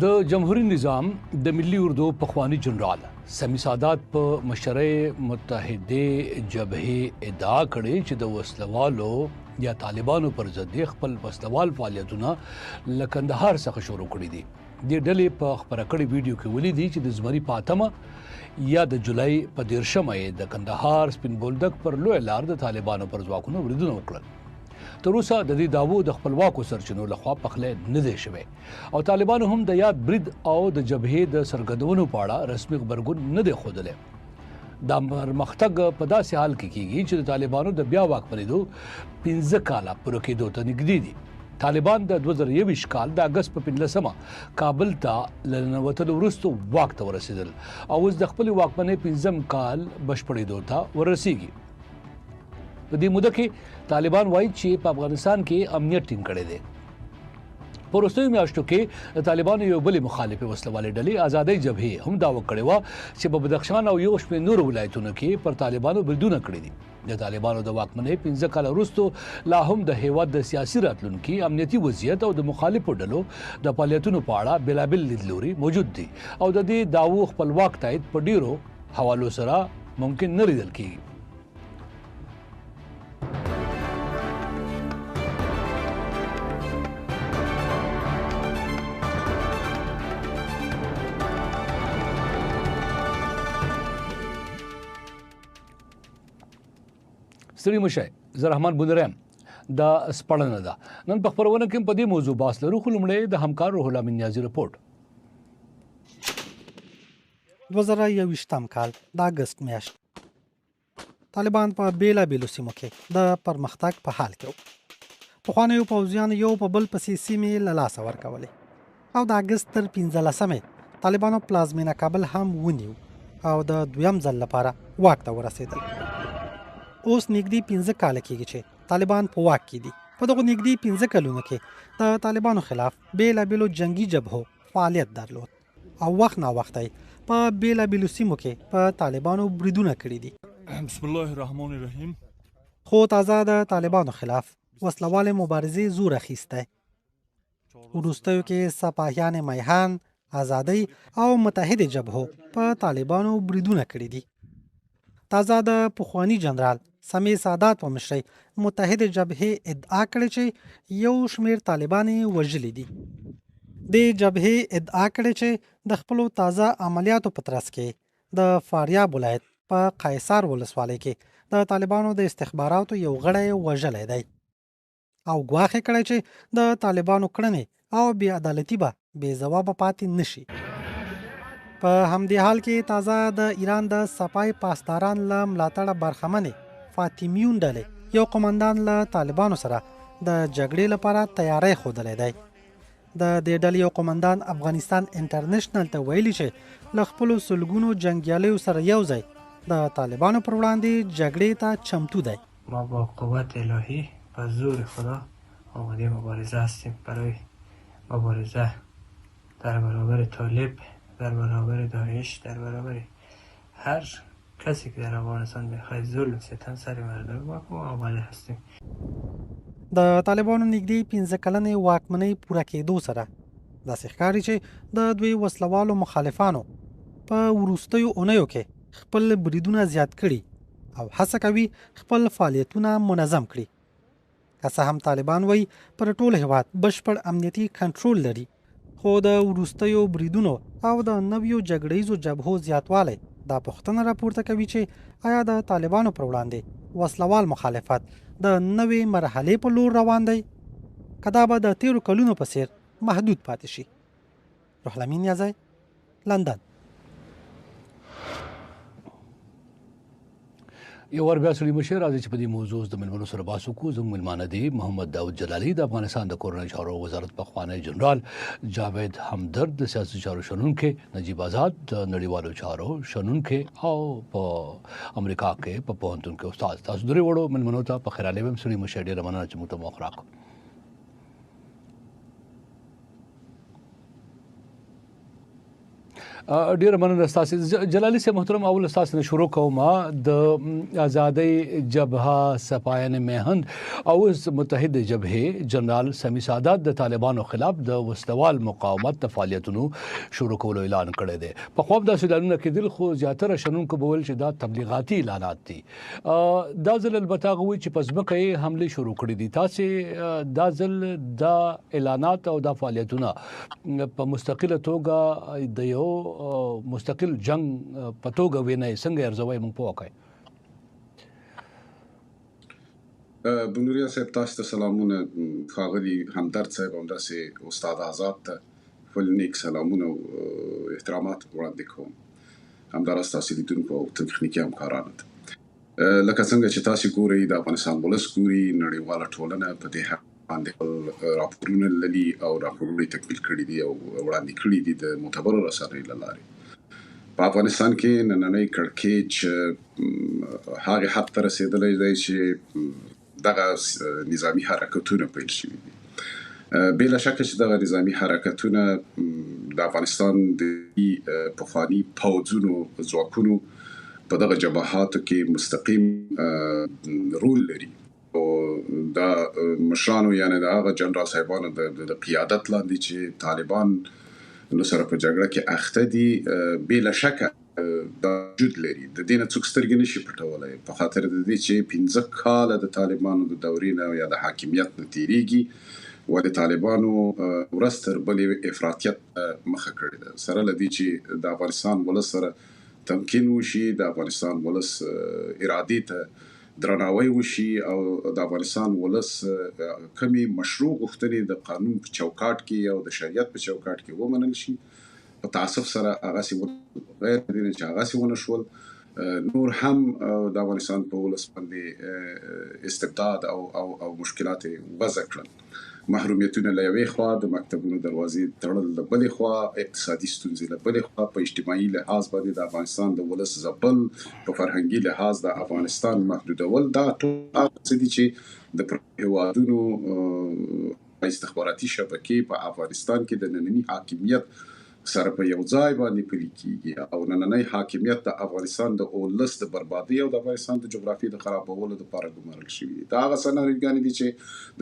د جمهوریت نظام د ملي اردو پخوانی جنرال سمي سادات په مشرۍ متحده جبهه ادعا کړې چې د وسلوالو یا طالبانو پر ضد خپل وسلوال فعالیتونه له کندهار څخه شروع کړي دي. د ډلې په خبره کړې ویډیو کې ویلي دي چې د زمری په 8مه یا د جولای په 13مه د کندهار سپین بولدک پر لوی لار د طالبانو پر ځواکونو بریدونه وکړل. تر اوسه د دې داوو د خپلواکو سرچینو لخوا پخلی نه دی شوی او طالبانو هم د یاد برید او د جبهې د څرګندونو په اړه رسمي غبرګون نه دی ښودلی. دا پرمختګ په داسې حال کې کیږي چې د طالبانو د بیا واکمنېدو 5 کاله پوره کېدو ته نږدې دي. طالبان د 2021 کال د اګست په 15مه کابل ته له ننوتلو وروسته واک ته ورسېدل او اوس د خپلې واکمنۍ 5 کال بشپړېدو ته ورسیږي. په دې موده کې طالبان وایي چې په افغانستان کې امنیت ټینګ کړی دی. په وروستیو میاشتو کې د طالبانو یو بلې مخالفې وسلوالې ډلې ازادۍ جبهې هم دعوه کړې وه چې په بدخشان او یو شمېر نورو ولایتونو کې پر طالبانو بریدونه کړي دي. د طالبانو د واکمنۍ 5 کاله وروسته لا هم د هیواد د سیاسي راتلونکي، امنیتي وضعیت او د مخالفو ډلو د فعالیتونو په اړه بېلابېل لیدلوري موجود دي او د دې دعوو خپلواک تایید په ډېرو حوالو سره ممکن نه لیدل کېږي. ستړي مه شئ، زه رحمان بونیری یم. دا سپړنه ده. نن په خپرونه کې په دې موضوع بحث لرو، خو لومړی د همکار روح الله امین نیازي رپورټ. 2021 کال د اګست میاشت، طالبان په بیلابیلو سیمو کې د پرمختګ په حال کې وو. پخوانیو پوځیانو یو په بل پسې سیمې له لاسه ورکولې او د اګست تر 15مې طالبانو پلازمینه کابل هم ونیو او د دویم ځل لپاره واک ته ورسېدل. اوس نږدې 5 کاله کېږي چې طالبان په واک کې دي. په دغو نږدې 5 کلونو کې د طالبانو خلاف بیلابیلو جنګي جبهو فعالیت درلود او وخت ناوخته یې په بیلابیلو سیمو کې په طالبانو بریدونه کړي دي. بسم الله الرحمن الرحیم. خو تازه د طالبانو خلاف وسلوالې مبارزې زور اخیستی. وروستیو کې سپاهیان میهن، ازادۍ او متحد جبهو په طالبانو بریدونه کړي دي. تازه د پخواني جنرال سمیع سادات په مشرۍ متحد جبهې ادعا کړې چې یو شمېر طالبان یې وژلي دي. دې جبهې ادعا کړې چې د خپلو تازه عملیاتو په ترڅ کې د فاریاب ولایت په قیصار ولسوالۍ کې د طالبانو د استخباراتو یو غړی وژلی دی او ګواښ یې کړی چې د طالبانو کړنې او بې عدالتي به بې ځوابه پاتې نشي. په همدې حال کې تازه د ایران د سپای پاسداران له ملاتړه برخمنې فاطمیون ډلې یو قومندان له طالبانو سره د جګړې لپاره تیاری ښودلی دی. د دې ډلې یو قومندان افغانستان انټرنشنل ته ویلي چې له خپلو سلګونو جنګیالیو سره یو ځای د طالبانو پر وړاندې جګړې ته چمتو دی. ما با قوت الهی و زور خدا آماده مبارزه هستیم. برای مبارزه در برابر طالب، در برابر داعش، در برابر هر کسی که در افغانستان میخواد ظلم ستم سر مردم ما آماده هستیم. د طالبانو نږدې 5 کلنې واکمنۍ پوره کېدو سره داسې ښکاري چې د دوی وسلوالو مخالفانو په وروستیو اونیو کې خپل بریدونه زیات کړي او هڅه کوي خپل فعالیتونه منظم کړي. که څه هم طالبان وایي پر ټول هیواد بشپړ امنیتي کنټرول لري، خو د وروستیو بریدونو او د نویو جګړییزو جبهو زیاتوالی دا پوښتنه راپورته کوي چې آیا د طالبانو پر وړاندې وسلوال مخالفت د نوې مرحلې په لور روان دی، که دا به د تیرو کلونو په څیر محدود پاتې شي. روح الامین نیازی، لندن. یو وار بیا سړي مشه راځي چې په دې موضوع د ملمنو سره بحث وکړو. زموږ ملمانه دي محمد داود جلالی د افغانستان د کورنیو چارو وزارت پخوانی جنرال، جاوید همدرد د سیاسي چارو شنونکی، نجیب آزاد د نړیوالو چارو شنونکی او په امریکا کې په پوهنتون کې استاد. تاسو درې وړو ملمنو ته په خیر راغلي وایم. سړي مشه ډېره مننه چې موږ ته مو راکړو. ډیره مننه تاسو جلالی صاحب محترم. اول تاسو نه شروع کوم. د ازادۍ جبهه، سپایان میهن او متحد جبهه جنرال سمی سادات د طالبانو خلاف د وسلوال مقاومت د فعالیتونو شروع کولو اعلان کړی دی. په خو داسې اعلانونه کېدل، خو زیاتره شنونکو به ویل چې دا تبلیغاتي اعلانات دي. دا ځل البته هغه وایي چې په ځمکه یې حمله شروع کړې دي. تاسو دا ځل دا اعلانات او دا فعالیتونه په مستقله توګه د یو مستقل جنگ په توګه وینئ، څنګه ارزوي مونږ پوه کړئ؟ بنوریا صاحب، تاسو ته سلامونه، ښاغلي همدرد صاحب، همداسې استاد آزاد ته خپل نیک سلامونه او احترامات وړاندې کوم، همداراز تاسو لیدونکو او تخنیکي همکارانو ته. لکه څنګه چې تاسو ګورئ، د افغانستان ولس ګوري، نړیواله ټولنه په دې باندې خپل راپورونه لري او راپورونه تکمیل کړي دي او وړاندې کړي دي د معتبرو رسنیو له لارې. په افغانستان کې نننۍ کړکېچ هغه حد ته رسېدلی دی چې دغه نظامی حرکتونه پیل شوي دي. بې له شکه چې دغه نظامی حرکتونه د افغانستان د پخواني پوځونو ځواکونو په دغه جبهاتو کې مستقیم رول لري، او د مشرانو، یعنی د هغه جنرال صاحبانو د قیادت لاندې چې طالبان نو سره په جګړه کې اخته دي، بې له شکه دا وجود لري. د دې نه څوک سترګې نشي پټولای، په خاطر د دې چې 5 کاله د طالبانو د دورې نه یا د حاکمیت نه تیریږي، ولې طالبانو ورځ تر بلې افراطیت مخه کړې ده. سره له دې چې د افغانستان ولس سره تمکین وشي، د افغانستان ولس ارادې ته درناوی وشي او د افغانستان ولس کمی مشروع غوښتنې د قانون په چوکاټ کې او د شریعت په چوکاټ کې ومنل شي، په تاسف سره هغه سی غیر دین چې هغه سی ونه شول، نور هم د افغانستان په ولس باندې استبداد او او او مشکلات وضع کړل. محرومیتونه له یوې خوا، د مکتبونو دروازې تړل له بلې خوا، اقتصادي ستونزې له بلې خوا، په اجتماعي لحاظ باندې د افغانستان د ولس ځپل، په فرهنګي لحاظ د افغانستان محدودول، دا ټول هغه څه دي چې د هیوادونو استخباراتي شبکې په افغانستان کې د ننني حاکمیت سره په یو ځای باندې پلي کیږي، او نننی حاکمیت د افغانستان د اولس د بربادۍ او د افغانستان د جغرافیې د خرابولو لپاره ګمارل شوي دي. دا هغه سناریوګانې دي چې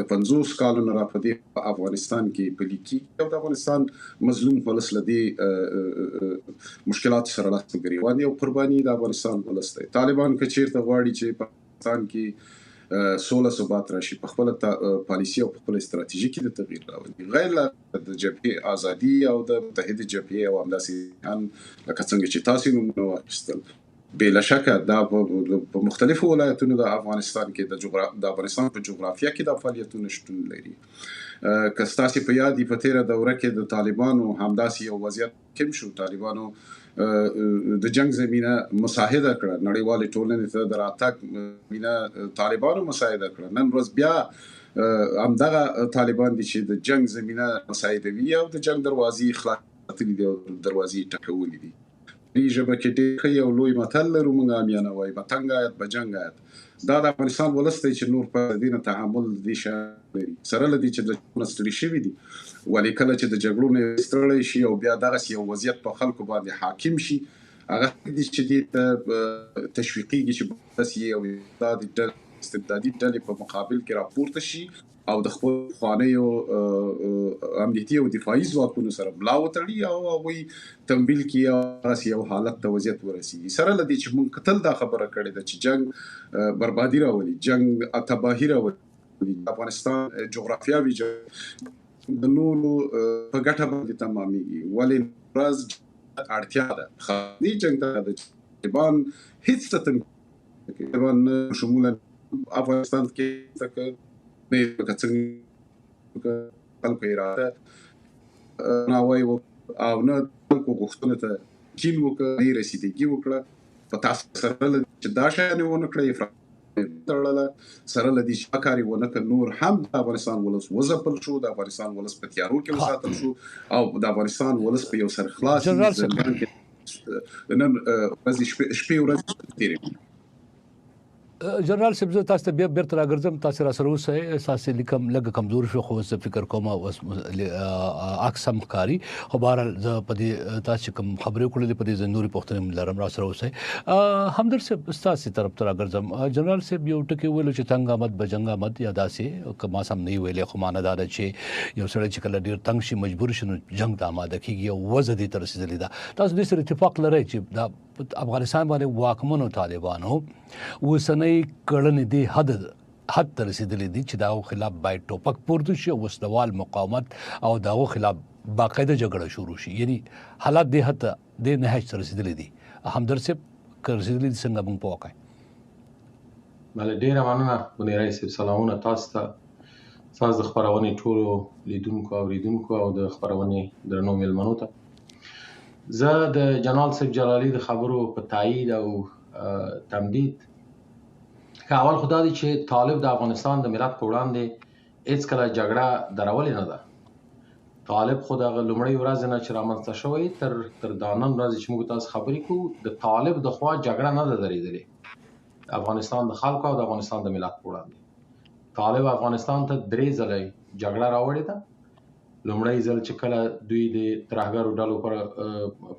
د 50 کالو نه را په دې په افغانستان کې پلي کیږي، او د افغانستان مظلوم ولس له دې مشکلاتو سره لاس په ګریوان دي، او قرباني د افغانستان ولس دی. طالبان که چیرته غواړي چې په افغانستان کې سوله ثبات راشي، په خپل پالیسي او په خپل استراتیژي کې د تغییر راولي، غیر له د جبهې ازادي او د متحد جبهې او همداسې هم لکه څنګه چې تاسو نومونه واخیستل، بې له شکه دا په مختلفو ولایتونو د افغانستان کې د افغانستان په جغرافیه کې دا فعالیتونه شتون لري. که ستاسو په یاد په تیره دوره کې د طالبانو همداسې یو وضعیت حاکم شو، طالبانو د جنگ زمينه مساعده کړه، نړیوالې ټولنې ته د راتګ زمينه طالبانو مساعده کړه. نن ورځ بیا همدغه طالبان دي چې د جنگ زمينه مساعدوي او د جنگ دروازې خلاصې دي او دروازې ټکولې دي. دې ژبه کې ډېر ښه یو لوی متل لرو موږ، عامیانه وایي به تنګ آید به جنګ آید. دا د افغانستان ولس دی چې نور په دې نه تحمل دې شي لري، سره له دې چې د جګړو ستړي شوي دي، ولې کله چې د جګړو نه ستړی شي او بیا دغسې یو وضعیت په خلکو باندې حاکم شي، هغه دي چې دې ته تشویقیږي چې داسې یو استبدادي ډلې په مقابل کې راپورته شي او د خپل پخوانیو امنیتي او دفاعي ځواکونو سره ملا وتړي او هغوی تمویل کړي او داسې یو حالت ته وضعیت ورسیږي. سره له دې چې موږ تل دا خبره کړې ده چې جنگ بربادي راولي، جنگ تباهي راولي، افغانستان جغرافیاوي د نورو په ګټه باندې تمامېږي، ولې ورځ اړتیا ده دې جنگ ته. د طالبان هیڅ ته طالبان نه شموله افغانستان کې نه لکه څنګه خلکو اراده ناوی او نه خلکو غوښتنو ته کین وکړه، نه رسیدګي وکړه. په تاسو سره چې دا شیان ونه کړه، تړله، سره له دې چې کار ونه کړ، نور هم د افغانستان ولس وځپل شو، د افغانستان ولس په تیارو کې وساتل شو او د افغانستان ولس په یو سرخلاص زندان کې نن ورځې شپې ورځې تېرې. جنرال صاحب، زه تاسو ته بیا بیرته راګرځم، تاسو را سره اوسئ. تاسو لیکم لږ کمزور شو، خو زه فکر کوم اوس عکس هم ښکاري، خو بهرحال زه په دې تاسو کوم خبرې وکړلې په دې زه نورې پوښتنې هم لرم، را سره اوسئ. همدرد صاحب، ستاسو طرف ته راګرځم. جنرال صاحب یو ټکی ویلو چې تنګ آمد به جنګ آمد، یا داسې که ما سم نه ویلې، خو معنا دا ده چې یو سړی چې کله ډیر تنګ شي، مجبور شي، نو جنګ ته آماده کیږي او وضع دې ته رسېدلې ده. تاسو دې سره اتفاق لرئ چې دا افغانستان باندې واکمنو طالبانو اوسنۍ کړنې دې حد ته رسېدلې دي چې د هغو خلاف باید ټوپک پورته شي او وسلوال مقاومت او د هغو خلاف باقاعده جګړه شروع شي؟ یعنی حالات دې حد ته، دې نهج ته رسېدلې دي همدرد صاحب؟ که رسېدلې دي، څنګه موږ په وکړ؟ بله، ډیره مننه بونیری صاحب. سلامونه تاسو ته، ستاسو د خپرونې ټولو لیدونکو، اوریدونکو او د خپرونې درنو میلمنو ته. زه د جنرال صاحب جلالی د خبرو په تایید او تمدید، که اول خو دا دی چې طالب د افغانستان د ملت په وړاندې هیڅ کله جګړه درولې نه ده. طالب خو دغه لومړۍ ورځ نه چې رامنځته شوی تر دا نن ورځې چې موږ تاسو خبرې کوو، د طالب د خوا جګړه نه ده درېدلې د افغانستان د خلکو او د افغانستان د ملت په وړاندې. طالب افغانستان ته درې ځله جګړه راوړې ده. لومړی ځل چې کله دوی د ترهګرو ډلو پر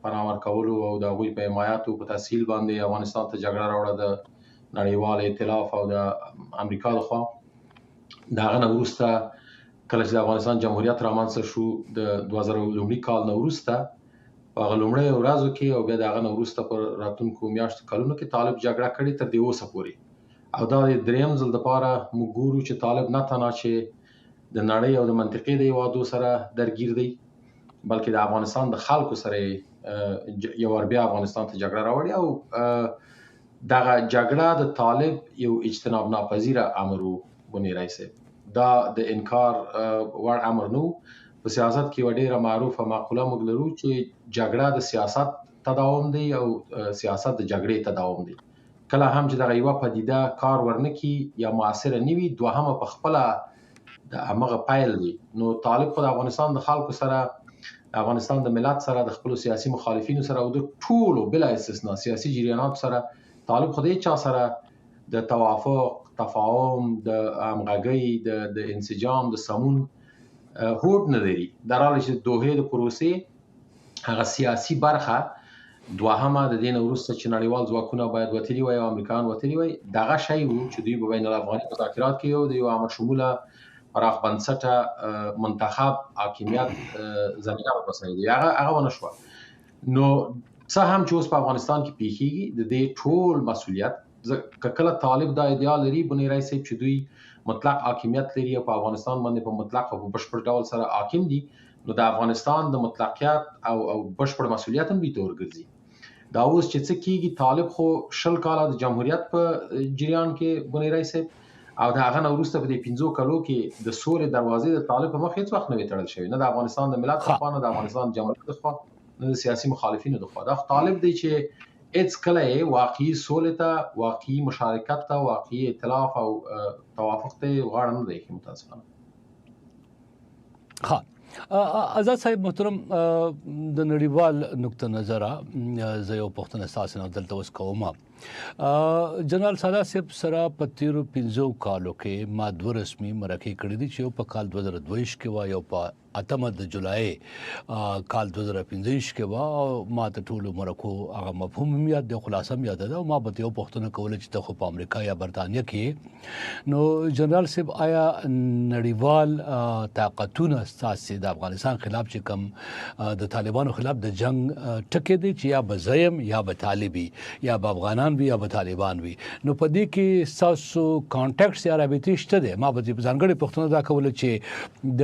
پناه ورکولو او د هغوی په حمایت او په تسهیل باندې افغانستان ته جګړه راوړه د نړیوال ائتلاف او د امریکا لخوا، د هغه نه وروسته کله چې د افغانستان جمهوریت رامنځته شو، د 2000 لومړي کال نه وروسته په هغه لومړیو ورځو کې او بیا د هغه نه وروسته په راتلونکو میاشتو کلونو کې طالب جګړه کړې تر دې اوسه پورې. او دا د دریم ځل لپاره موږ ګورو چې طالب نه تنها چې د نړۍ او د منطقې د هیوادو سره درګیر دی، بلکې د افغانستان د خلکو سره یو وار بیا افغانستان ته جګړه راوړي. او دغه جګړه د طالب یو اجتناب ناپذیره امر وو بونیری صاحب، دا د انکار وړ امر نه وو. په سیاست کې یوه ډیره معروفه مقوله موږ لرو چې جګړه د سیاست تداوم دی او سیاست د جګړې تداوم دی. کله هم چې دغه یوه پدیده کار ورنکي یا موثره نه وي، دوهمه په خپله د همغه پیل دی. نو طالب خو د افغانستان د خلکو سره، د افغانستان د ملت سره، د خپلو سیاسي مخالفینو سره او د ټولو بلا استثنا سیاسي جریاناتو سره، طالب خو د هیچا سره د توافق، تفاهم، د همغږۍ، د انسجام، د سمون هوډ نه لري. در حال چې دوحې د پروسې هغه سیاسي برخه دوهمه د دې نه وروسته چې نړیوال ځواکونه باید وتلي وای او امریکایان وتلي وای، دغه شی وو چې دوی په بین الافغاني مذاکرات کې یو د یو عامه شموله، پراخ بنسټه منتخب حاکمیت زمینه ورسېده، هغه ونه شوه. نو څه هم چې اوس په افغانستان کې پیښیږي، د دې ټول مسولیت، که کله طالب دا ادعا لري بونیری صاحب چې دوی مطلق حاکمیت لري او په افغانستان باندې په مطلق او په بشپړ ډول سره حاکم دي، نو د افغانستان د مطلقیت او بشپړ مسولیت هم دوی ته ورګرځي. دا اوس چې څه کیږي، طالب خو 20 کاله د جمهوریت په جریان کې بونیری صاحب او د هغه نه وروسته په دې 5 کلو کې د سولې دروازې د طالب په مخ هیڅ وخت نه وې تړل شوې، نه د افغانستان د ملت لخوا، نه د افغانستان د جمهوریت لخوا، نه د سیاسي مخالفینو لخوا. دا خو طالب دی چې هیڅ کله یې واقعي سولې ته، واقعي مشارکت ته، واقعي ائتلاف او توافق ته غاړه نه دی ایښې متاسفانه. ها، آزاد صاحب محترم، د نړیوال نقطه نظره زه یو پوښتنه ستاسو نه دلته اوس کوم. جنرال سادات صاحب سره په تیرو 5 کالو کې ما دوه رسمي مرکې کړې دي، چې یو په کال 2022 کې وه، یو په 8 د جولای کال 2025 کې وه. او ما ته ټولو مرکو هغه مفهوم هم یاد دی، خلاصه هم یاده ده. او ما به یو پوښتنه کوله چې ته خو په امریکا یا برتانیا کې، نو جنرال صاحب آیا نړیوال طاقتونه ستاسې د افغانستان خلاف چې کوم د طالبانو خلاف د جنګ ټکی دی چې یا به زه یم یا به طالب وي، یا به افغانان وي یا به طالبان وي، نو په دې کې ستاسو contact یا رابطې شته دی؟ ما به ځانګړې پوښتنه دا کوله چې د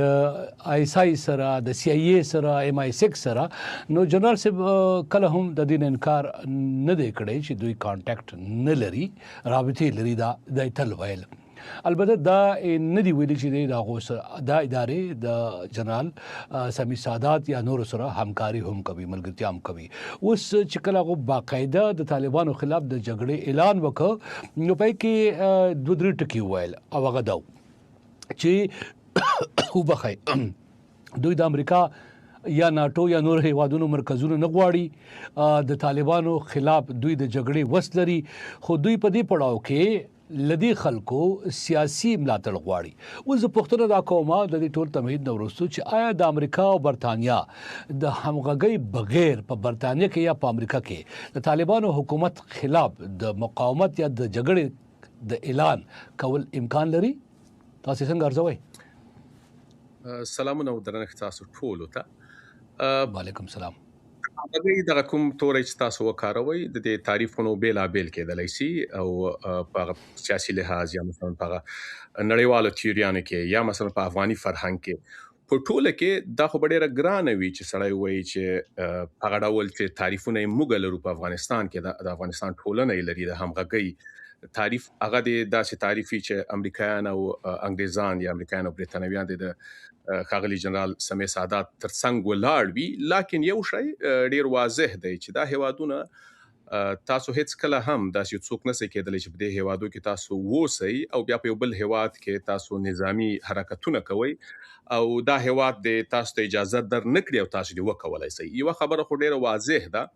آی اس آی سره، د سي آی ای سره، ایم آی 6 سره. نو جنرال صاحب کله هم د دې انکار نه دی کړی چې دوی contact نه لري، رابطې لري، دا د تل ویل. البته دا نه دی ویلي چې د هغو سره، دا ادارې د جنرال سمي سادات یا نورو سره همکاري هم کوي، ملګرتیا هم کوي. اوس چې کله هغو باقاعده د طالبانو خلاف د جګړې اعلان وکړ، نو په کې دوه درې ټکي وویل، او هغه دا چې وبخښئ، دوی د امریکا یا ناټو یا نور هیوادونو مرکزونه نه غواړي، د طالبانو خلاف دوی د جګړې وس لري، خو دوی په دې پړاو کې له دې خلکو سیاسي ملاتړ غواړي. اوس زه پوښتنه دا کوم د دې ټول تمهید نه وروسته چې آیا د امریکا او برتانیا د همغږۍ بغیر په برتانیا کې یا په امریکا کې د طالبانو حکومت خلاف د مقاومت یا د جګړې د اعلان کول امکان لري؟ تاسو څنګه ارزوئ؟ سلامونه او درنښت تاسو ټولو ته. وعلیکم سلام. همغږي دغه کوم توری چې تاسو وکاروئ د دې تعریفونو بېلابېل کېدلی شي او په هغه سیاسي لحاظ یا مثلا په هغه نړیوالو تیوریانو کې یا مثلا په افغاني فرهنګ کې په ټوله کې دا خو به ډېره ګرانه وي چې سړی وایي چې هغه ډول چې تعریفونه یې موږ لرو په افغانستان کې د افغانستان ټولنه یې لري د همغږۍ تعریف هغه د داسې تعریفي چې امریکایان او انګریزان یا امریکایان او بریتانویان د ښاغلي جنرال سمیع سادات ترڅنګ ولاړ وي. لاکن یو شی ډیر واضح دی چې دا هیوادونه تاسو هیڅ کله هم داسې څوک نه سئ کېدلی چې په دې هیوادو کې تاسو ووسئ او بیا په یو بل هیواد کې تاسو نظامی حرکتونه کوئ او دا هیواد دې تاسو ته اجازه در نه کړي او تاسو دې وکولای سئ. یوه خبره خو ډیره واضح ده،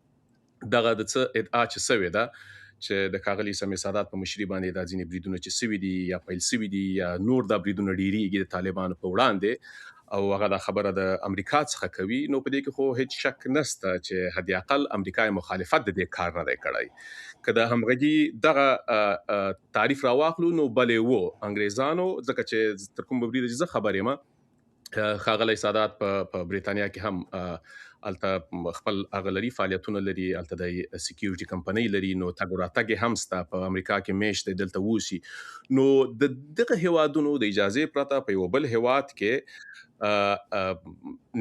دغه د څه ادعا چې سوې ده چې د ښاغلي سمیع سادات په مشري باندې دا ځینې بریدونه چې سوي دي یا پیل سوي دي یا نور دا بریدونه ډیریږي د طالبانو په وړاندې او هغه دا خبره د امریکا څخه کوي، نو په دې کې خو هیڅ شک نشته چې حد اقل امریکا یې مخالفت د دې کار نه دی کړی. که د همغږي دغه تعریف راواخلو نو بلې وو انګریزانو، ځکه چې تر کوم بریده چې زه خبر یم ښاغلی سادات په بریتانیا کې هم الته خپل هغه لري، فعالیتونه لري، الته د سکیورټي کمپنۍ لري، نو تګ او راتګ هم سته، په امریکا کې میشت دی، دلته اوسي. نو د دغه هیوادونو د اجازې پرته په یو بل هیواد کې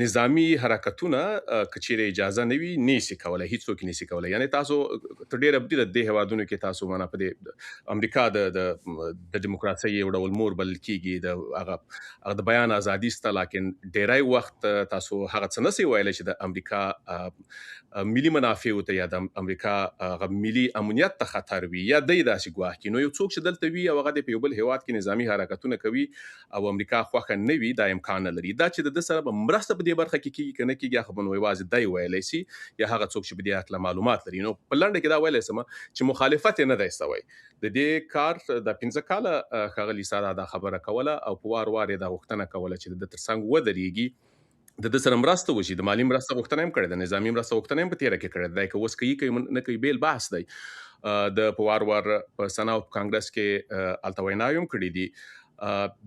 نظامی حرکتونه که چیرې اجازه نه وي نشي کولای، هیڅوک نشي کولای. یعنی تاسو تر ډیره بریده د هیوادونو کې تاسو معنا په دې امریکا د د دیموکراسي یو ډول مور بلل کیږي، د هغه هغه د بیان ازادي سته، لاکن ډیری وخت تاسو هغه څه نسی ویلی چې د امریکا ملي منافعو ته یا د امریکا هغه ملي امنیت ته خطر وي یا دی داسې ګواښ کړي. نو یو څوک چې دلته وي او هغه د په یو بل هیواد کې نظامی حرکتونه کوي او امریکا خوښه نه وي، دا امکان نه لري. دا چې د ده سره به مرسته په دې برخه کې کیږي که نه کیږي، هغه به نو یوازې دی ویلی سي یا هغه څوک چې په دې هکله معلومات لري. نو په لنډه کې دا ویلی سم چې مخالفت یې نه دی سوی د دې کار. د 5 کاله ښاغلي ساده دا خبره کوله او په وار وار یې دا غوښتنه کوله چې د ده ترڅنګ ودرېږي، د ده سره مرسته وشي. د مالي مرسته غوښتنه هم کړې ده، نظامي مرسته غوښتنه هم په تېره کې کړې ده. دا که اوس کوي که نه کوي بېل بحث دی. د په وار وار په سنا او په کانګرس کې هلته ویناوې هم کړې دي.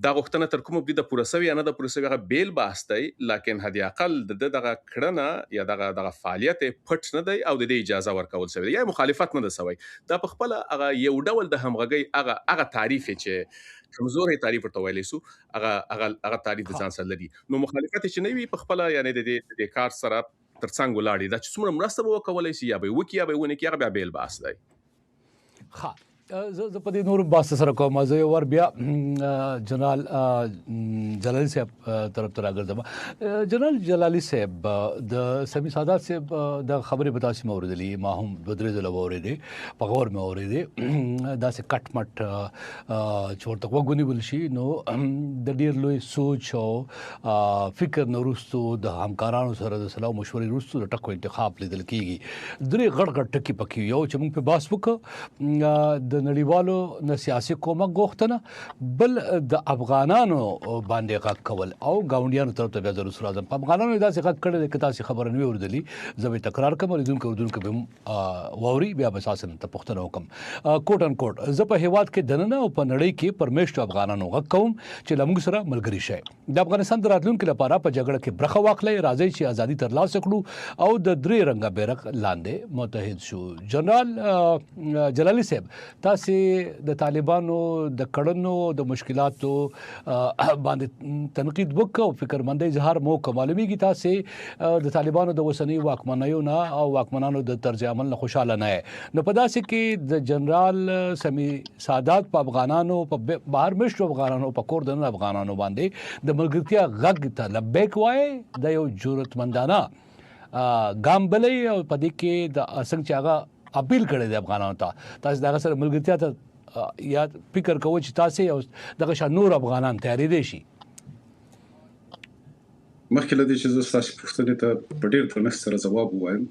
دا غوښتنه تر کومه بریده پوره سوې یا نه ده پوره سوې هغه بېل بحث دی، لاکن حد اقل د ده دغه کړنه یا دغه دغه فعالیت پټ نه دی او د دې اجازه ورکول سوې ده یا مخالفت نه ده سوی. دا په خپله هغه یو ډول د همغږۍ هغه هغه تعریف چې کمزوری تعریف ورته ویلی سو، هغه هغه هغه تعریف د ځان سره لري. نو مخالفت چې نه وي په خپله، یعنی د دې کار سره ترڅنګ ولاړ دا چې څومره مرسته به وکولای سي یا به یې وکړي یا به یې ونه کړي، هغه بیا بېل بحث دی. ښه، زه په دې نور بحث سره کوم. زه یو ور بیا جنرال جلالی صاحب طرف ته راګرځم. جنرال جلالی صاحب، د سمي سادات صاحب د خبرې په تاسو موردلې، ما هم دوه درې ځله واورېدې، په غور مې اورېدې. داسې کټ مټ چې ورته غوږ ونیول شي نو د ډیر لوی سوچ او فکر نه وروسته د همکارانو سره د سلا او مشورې وروسته د ټکو انتخاب لیدل کیږي. درې غټ غټ ټکي پکې، یو چې موږ په بحث وکړو د نړیوالو نه سیاسي کومک غوښتنه، بل د افغانانو باندې غږ کول او گاونډیانو طرف ته بیا ضرور سره راځم. په افغانانو داسې غږ کړی دی که تاسې خبره نه وي اورېدلي زه به تکرار کوم، لیدونکي اورېدونکي به واوري، بیا به تاسې ته پوښتنه وکړم. کوټ ان کوټ، زه په هیواد کې دننه او په نړۍ کې پر میشتو افغانانو غږ کوم چې له موږ سره ملګري شئ، د افغانستان د راتلونکي لپاره په جګړه کې برخه واخلئ. راځئ چې ازادي ترلاسه کړو او د درې رنګه بیرغ لاندې متحد شو. جنرال جلالی صاحب، تاسې د طالبانو د کړنو د مشکلاتو باندې تنقید وکړ او فکرمندۍ اظهار مو وکړ. معلومیږي تاسې د طالبانو د اوسنۍ واکمنیو نه او واکمنانو د طرز عمل نه خوشاله نه یې. نو په داسې کې د جنرال سمیع سادات په افغانانو، په بهر مېشتو افغانانو، په کور دننه افغانانو باندې د ملګرتیا غږ ته لبیک وایې، دا یو جرأتمندانه ګام بلی او په دې کې د څنګه چې هغه اپیل کړی دی افغانانو ته، تاسې د هغه سره ملګرتیا ته یا فکر کوئ چې تاسې او دغه شان نور افغانان تیارېدی شي؟ مخکې له دې چې زه ستاسو پوښتنې ته په ډېر درنښت سره ځواب ووایم،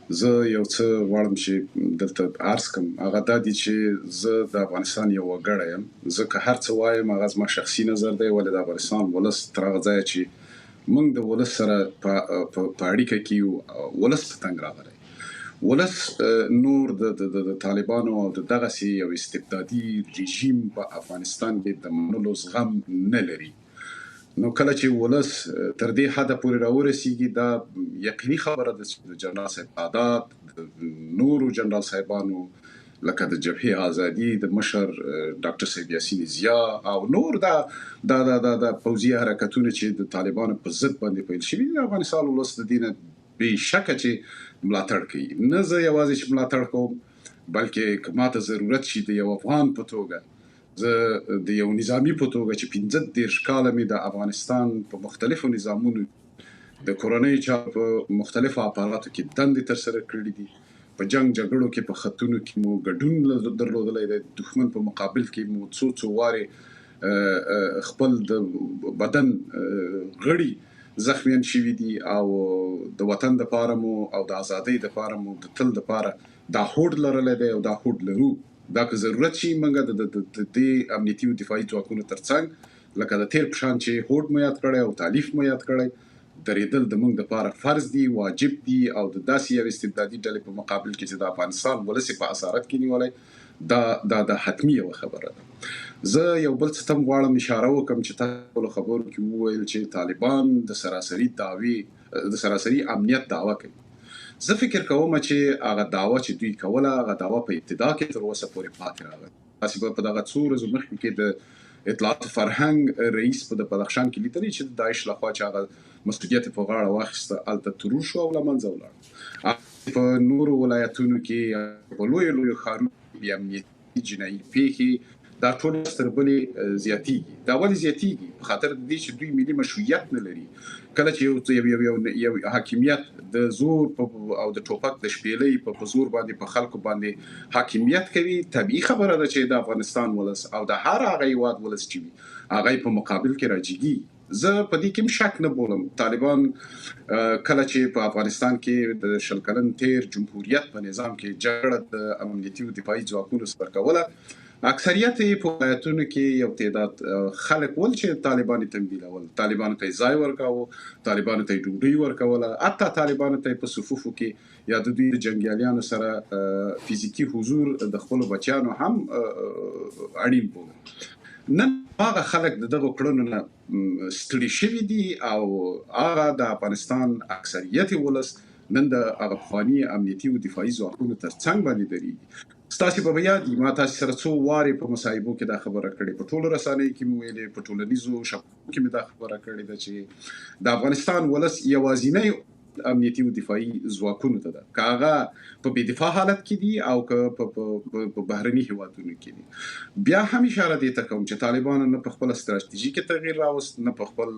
زه یو څه غواړم چې دلته عرض کړم، هغه دا دي چې زه د افغانستان یو وګړی یم. زه که هر څه وایم هغه زما شخصي نظر دی، ولې د افغانستان ولس تر هغه ځایه چې موږ د ولس سره په په اړیکه کې یو، ولس په تنګ راغلی. ولس نور د د طالبانو او د دغسې یو استبدادي رژیم په افغانستان کې د منلو زغم نه لري. نو کله چې ولس تر دې حده پورې راورسیږي، دا یقیني خبره ده چې د جنرال صاحب سادات، د نورو جنرال صاحبانو لکه د جبهې ازادي د مشر ډاکټر صاحب یاسین ضیا او نور دا دا دا دا, دا پوځي حرکتونه چې د طالبانو په ضد باندې پیل شوي دي، د افغانستان ولس د دې نه بې شکه چې ملاتړ کوي. نه زه یوازې چې ملاتړ کوم، بلکې که ماته ضرورت شي د یو افغان په توګه، زه د یو نظامی په توګه چې 35 کاله مې د افغانستان په مختلفو نظامونو د کورنیو چارو په مختلفو اپاراتو کې دندې ترسره کړې دي، په جنګ جګړو کې په خطونو کې مو ګډون درلودلی دی، دښمن په مقابل کې مو څو څو وارې خپل د بدن غړي زخمیان شوي دي او د وطن دپاره مو او د ازادۍ دپاره مو د تل دپاره دا هوډ لرلی دی او دا هوډ لرو. دا که ضرورت شي موږ د دې امنیتي او دفاعي ځواکونو ترڅنګ لکه د تېر په شان چې هوډ مو یاد کړی او تالیف مو یاد کړی، درېدل د موږ دپاره فرض دي، واجب دي او د داسې یوې استبدادي ډلې په مقابل کې چې د افغانستان ولس یې په اسارت کې نیولی، دا دا دا حتمي یوه خبره ده. زه یو بل څه ته هم غواړم اشاره وکړم چې تاسو خپلو خبرو کې وویل چې طالبان د سراسري دعوې د سراسري امنیت دعوه کوي. زه فکر کوم چې هغه دعوه چې دوی کوله، هغه دعوه په ابتدا کې تر اوسه پورې پاتې راغله. تاسې به په دغه څو ورځو مخکې کې د اطلاعات فرهنګ رئیس په د بدخشان کې لیدلی چې د داعش لخوا چې هغه مسؤلیت په غاړه واخیسته، هلته ترور شو او له منځه ولاړ. په نورو ولایتونو کې، په لویو لویو ښارونو کې بې امنیتي، جنایي پیښې دا ټول ورځ تر بلې زیاتیږي. دا ولې زیاتیږي؟ په خاطر د دې چې دوی ملي مشروعیت نه لري. کله چې یو یو یو یو حاکمیت د زور او د ټوپک د شپېلۍ په زور باندې په خلکو باندې حاکمیت کوي، طبیعي خبره ده چې د افغانستان ولس او د هر هغه هیواد ولس چې وي، هغه په مقابل کې راجګي. زه په دې کې هم شک نه بولم، طالبان کله چې په افغانستان کې د 20 کلن تیر جمهوریت په نظام کې جګړه د امنیتي او دفاعي ځواکونو سره کوله، اکثریت یې په ولایتونو کې یو تعداد خلک ول چې طالبان یې تمویلول، طالبانو ته یې ځای ورکاوه، طالبانو ته یې ډوډۍ ورکوله، حتی طالبانو ته یې په صفوفو کې یا د دوی د جنګیالیانو سره فزیکي حضور د خپلو بچیانو هم اړین بوله. نن هغه خلک د دغو کړنو نه ستړي شوي دي او هغه د افغانستان اکثریت ولس نن د هغه پخواني امنیتي او دفاعي ځواکونو ترڅنګ باندې درېږي. ستاسې به یاد وي، ما تاسې سره څو وارې په مصاحبو کې دا خبره کړې، په ټولو رسنیو کې مې ویلې، په ټولنیزو شبکو کې مې دا خبره کړې ده چې د افغانستان ولس یوازینی امنیتي او دفاعي ځواکونو ته ده، که هغه په بې دفاع حالت کې دي او که په بهرني هیوادونو کې دي. بیا هم اشاره دې ته کوم چې طالبانو نه په خپله ستراتیژي کې تغییر راوست، نه په خپل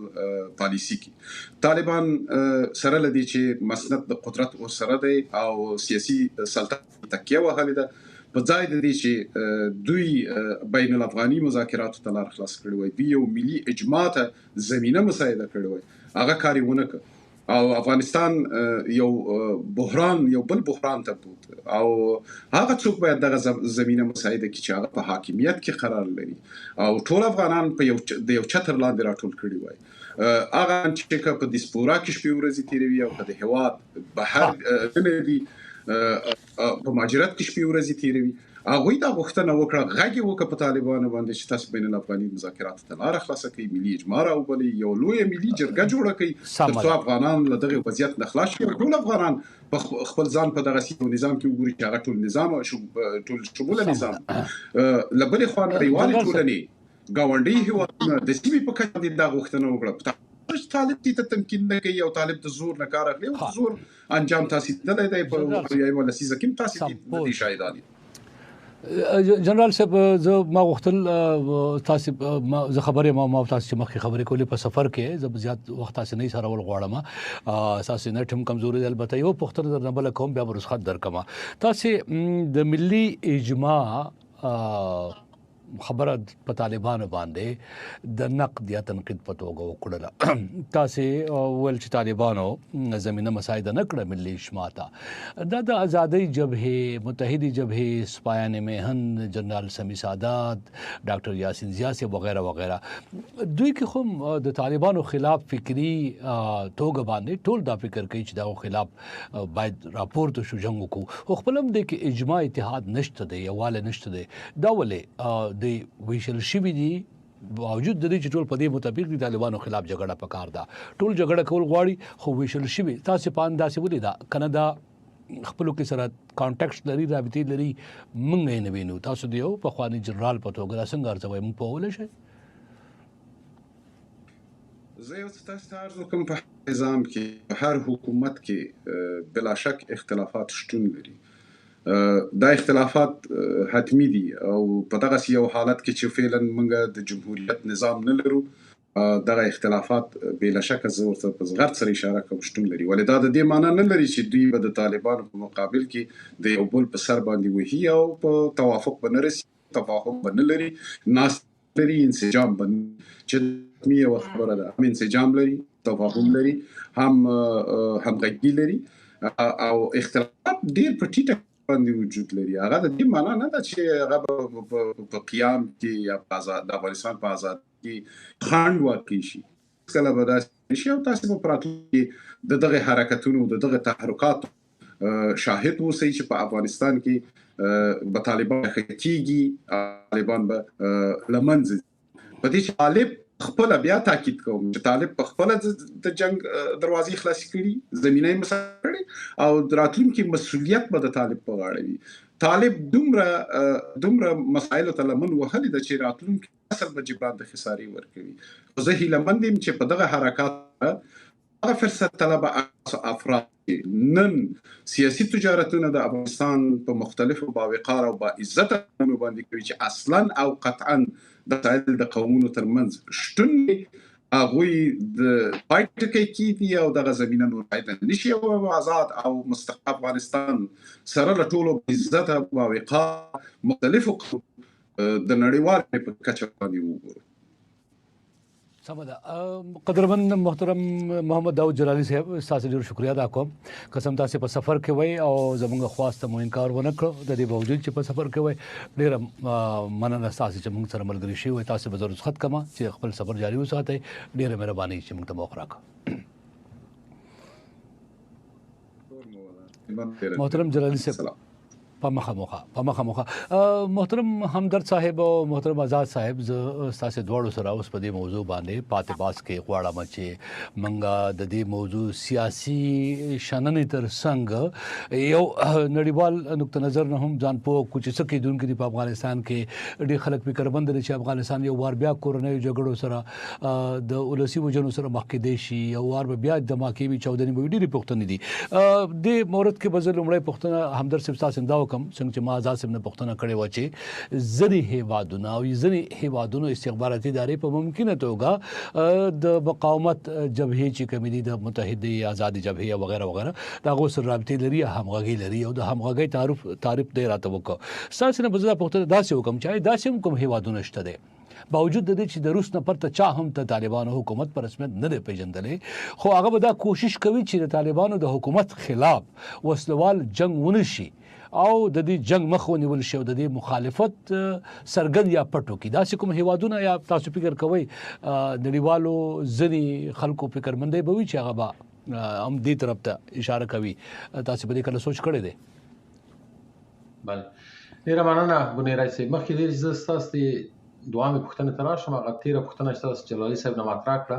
پالیسي کې. طالبان سره له دې چې مسند د قدرت ورسره دی او سیاسي سلطنت تکیه وهلې ده، په ځای د دې چې دوی بین الافغاني مذاکراتو ته لار خلاص کړې وای، دوی یو ملي اجماع ته زمینه مساعده کړې وای، هغه کار یې ونه کړ او افغانستان یو بحران یو بل بحران ته بوت. او هغه څوک باید دغه زمینه مساعده کړي چې هغه په حاکمیت کې قرار لري او ټول افغانان په یو د یو چتر لاندې راټول کړي وای. هغه چې که په دیسپورا کې شپې ورځې تېروي او که د هیواد بهر نه دي په مهاجرت کې شپې ورځې تېروي، هغوی دا غوښتنه وکړه، غږ یې وکړ په طالبانو باندې چې تاسو بین الافغاني مذاکراتو ته لاره خلاصه کړئ، ملي اجماع راوبلئ، یو لویه ملي جرګه جوړه کړئ ترڅو افغانان له دغه وضعیت نه خلاص شي او ټول افغانان په خپل ځان په دغسې یو نظام کې وګوري چې هغه ټول نظام ټول شموله نظام. له بلې خوا نړیوالې ټولنې، ګاونډي هیوادونه د سیمې په کچه باندې دا غوښتنه وکړه. طالب دې ته تمکین نه کوي او طالب د زور نه کار اخلي او د زور انجام تاسې لیدلی دی، په یوه لسیزه کې هم تاسې د دې شاهدان یئ. جنرال صاحب، زه ما غوښتل تاسو زه خبرې ما ما تاسو چې مخکې خبرې کولې په سفر کې، زه زیات وخت تاسو نه سره ول غواړم، تاسو نت هم کمزوري دی. البته یو پوښتنه درنه بل کوم، بیا به رخصت درکم. تاسو د ملي اجماع خبره په طالبانو باندې د نقد یا تنقید په توګه وکړله. تاسو ول چې طالبانو زمينه مساعده نه کړه ملي اجماع ته. دا د ازادۍ جبهې، متحدې جبهې، سپایان میهن، جنرال سمي سادات، ډاکټر یاسین ضیا صاحب وغیرہ وغیرہ، دوی کې خو د طالبانو خلاف فکری توګه باندې ټول دا فکر کوي چې دا خلاف باید راپورته شو، جنگ وکړو، خو خپل هم د کې اجماع اتحاد نشته دی، یواله نشته دی. دا ولې د ویشل شوی دی باوجود د دې چې ټول په دې متفق دي طالبانو خلاف جګړه پکار ده، ټول جګړه کول غواړي خو ویشل شوی؟ تاسو په انداسې ولې دا کنه دا خپلو کې سره کانټیکټ لري، رابطې لري، مونږ یې نه وینو؟ تاسو د یو پخواني جنرال په توګه دا څنګه ارزوئ، مونږ پوهولی شئ؟ زه یو څه تاسو ته عرض وکړم، په نظام کې، په هر حکومت کې بلا شک اختلافات شتون لري. دا اختلافات حتمی دي او په دغسې یو حالت کې چې فعلا موږ د جمهوریت نظام نه لرو، دغه اختلافات بې له شکه، زه ورته په زغرد سره اشاره کوم، شتون لري. ولې دا د دې معنی نه لري چې دوی به د طالبانو په مقابل کې د یو بل په سر باندې وهي او په توافق به نه رسي، تفاهم به نه لري، ناست لري، انسجام به چې حتمي یوه خبره ده، هم انسجام لري، تفاهم لري، هم همغږي لري او اختلافات ډیر په ټیټه باندې وجود لري. هغه د دې معنا نه ده چې هغه په قیام کې یا په آزاد د افغانستان په آزاد کې خنډ واقع شي. کله به داسې شي او تاسو به په راتلونکي کې د دغه حرکتونو، د دغه تحرکاتو شاهد اوسئ چې په افغانستان کې به طالبان ښه کیږي، طالبان به له منځه ځي. په دې چې طالب خپل، بیا تاکید کوم چې طالب په خپل د جنگ دروازې خلاصې کړي، زمينه یې مساعده کړي او د راتلونکي مسولیت به د طالب په غاړه وي. طالب دومره مسایلو ته لمن وهلې ده چې راتلونکي نسل به جبران د خسارې ورکوي. خو زه هیله مند یم چې په دغه حرکات هغه فرصت طلب افراد نن سیاسي تجارتونه د افغانستان په مختلفو باوقار او با عزت باندې کوي چې اصلا او قطعا د مسایل د قومونو ترمنځ شتون هغوی د پای ټکی کیدي او دغه زمينه نور باید نشي او آزاد او مستقل افغانستان سره له ټولو عزت او وقار مختلفو د نړیوال په کچه باندې وګورو. سمه ده. قدرمن محترم محمد داود جلالی صاحب، تاسو ډیر شکریا ادا کوم. قسم تاسو په سفر کې وای او زموږ خواست مو انکار ونه کړ د دې باوجود چې په سفر کې وای. ډیره مننه تاسو چې موږ سره ملګری شوي وای. تاسو به زه رخصت کما چې خپل سفر جاری وساتئ. ډیره مهرباني چې موږ ته موقع راکړه. محترم جلالی صاحب، په مخه مخه، په مخه مخه. محترم همدرد صاحب او محترم آزاد صاحب، زه ستاسو دواړو سره اوس په دې موضوع باندې پاتې باس کې غواړم چې منګه د دې موضوع سیاسي شننې تر څنګ یو نړیوال نقطه نظر نه هم ځان پوه کو چې څه کېدونکي دي په افغانستان کې. ډېر خلک فکرمند دي چې افغانستان یو وار بیا کورنیو جګړو سره، د ولسي وژنو سره مخ کېدی شي، یو وار به بیا دماکې وي، چاودنې به وي. ډېرې پوښتنې دي. دې مورد کې به زه لومړی پوښتنه همدرد صاحب تاسو دا وکم، څنګه چې ما آزاد صاحب نه پوښتنه کړې وه چې ځینې هیوادونه او ځینې هیوادونو استخباراتي ادارې په ممکنه توګه د مقاومت جبهې چې کومې دي، د متحدې ازادې جبهې او وغیره وغیره، د هغو سره رابطې لري، همغږي لري او د همغږۍ تعریف دی راته وکړ. ستاسو نه به زه دا پوښتنه داسې وکړم چې آیا داسې هم کوم هیوادونه شته دی، باوجود د دې چې د روس نه پرته چا هم ته طالبانو حکومت په رسمیت نه دی پیژندلی، خو هغه به دا کوشش کوي چې د طالبانو د حکومت خلاف وسلوال جنگ ونشي او د دې جنگ مخ ونیول شي او د دې مخالفت څرګند یا پټ وکړي؟ داسې کوم هیوادونه یا تاسو فکر کوئ نړیوالو ځینې خلکو فکرمندۍ به وي چې هغه به هم دې طرف ته اشاره کوي؟ تاسو په دې کله سوچ کړی دی؟ بله، ډیره مننه بنیرای صاحب. مخکې دې زه ستاسو د دوامې پوښتنې ته راشم، هغه تیره پوښتنه چې تاسو جلالی صاحب نه مطرح کړه،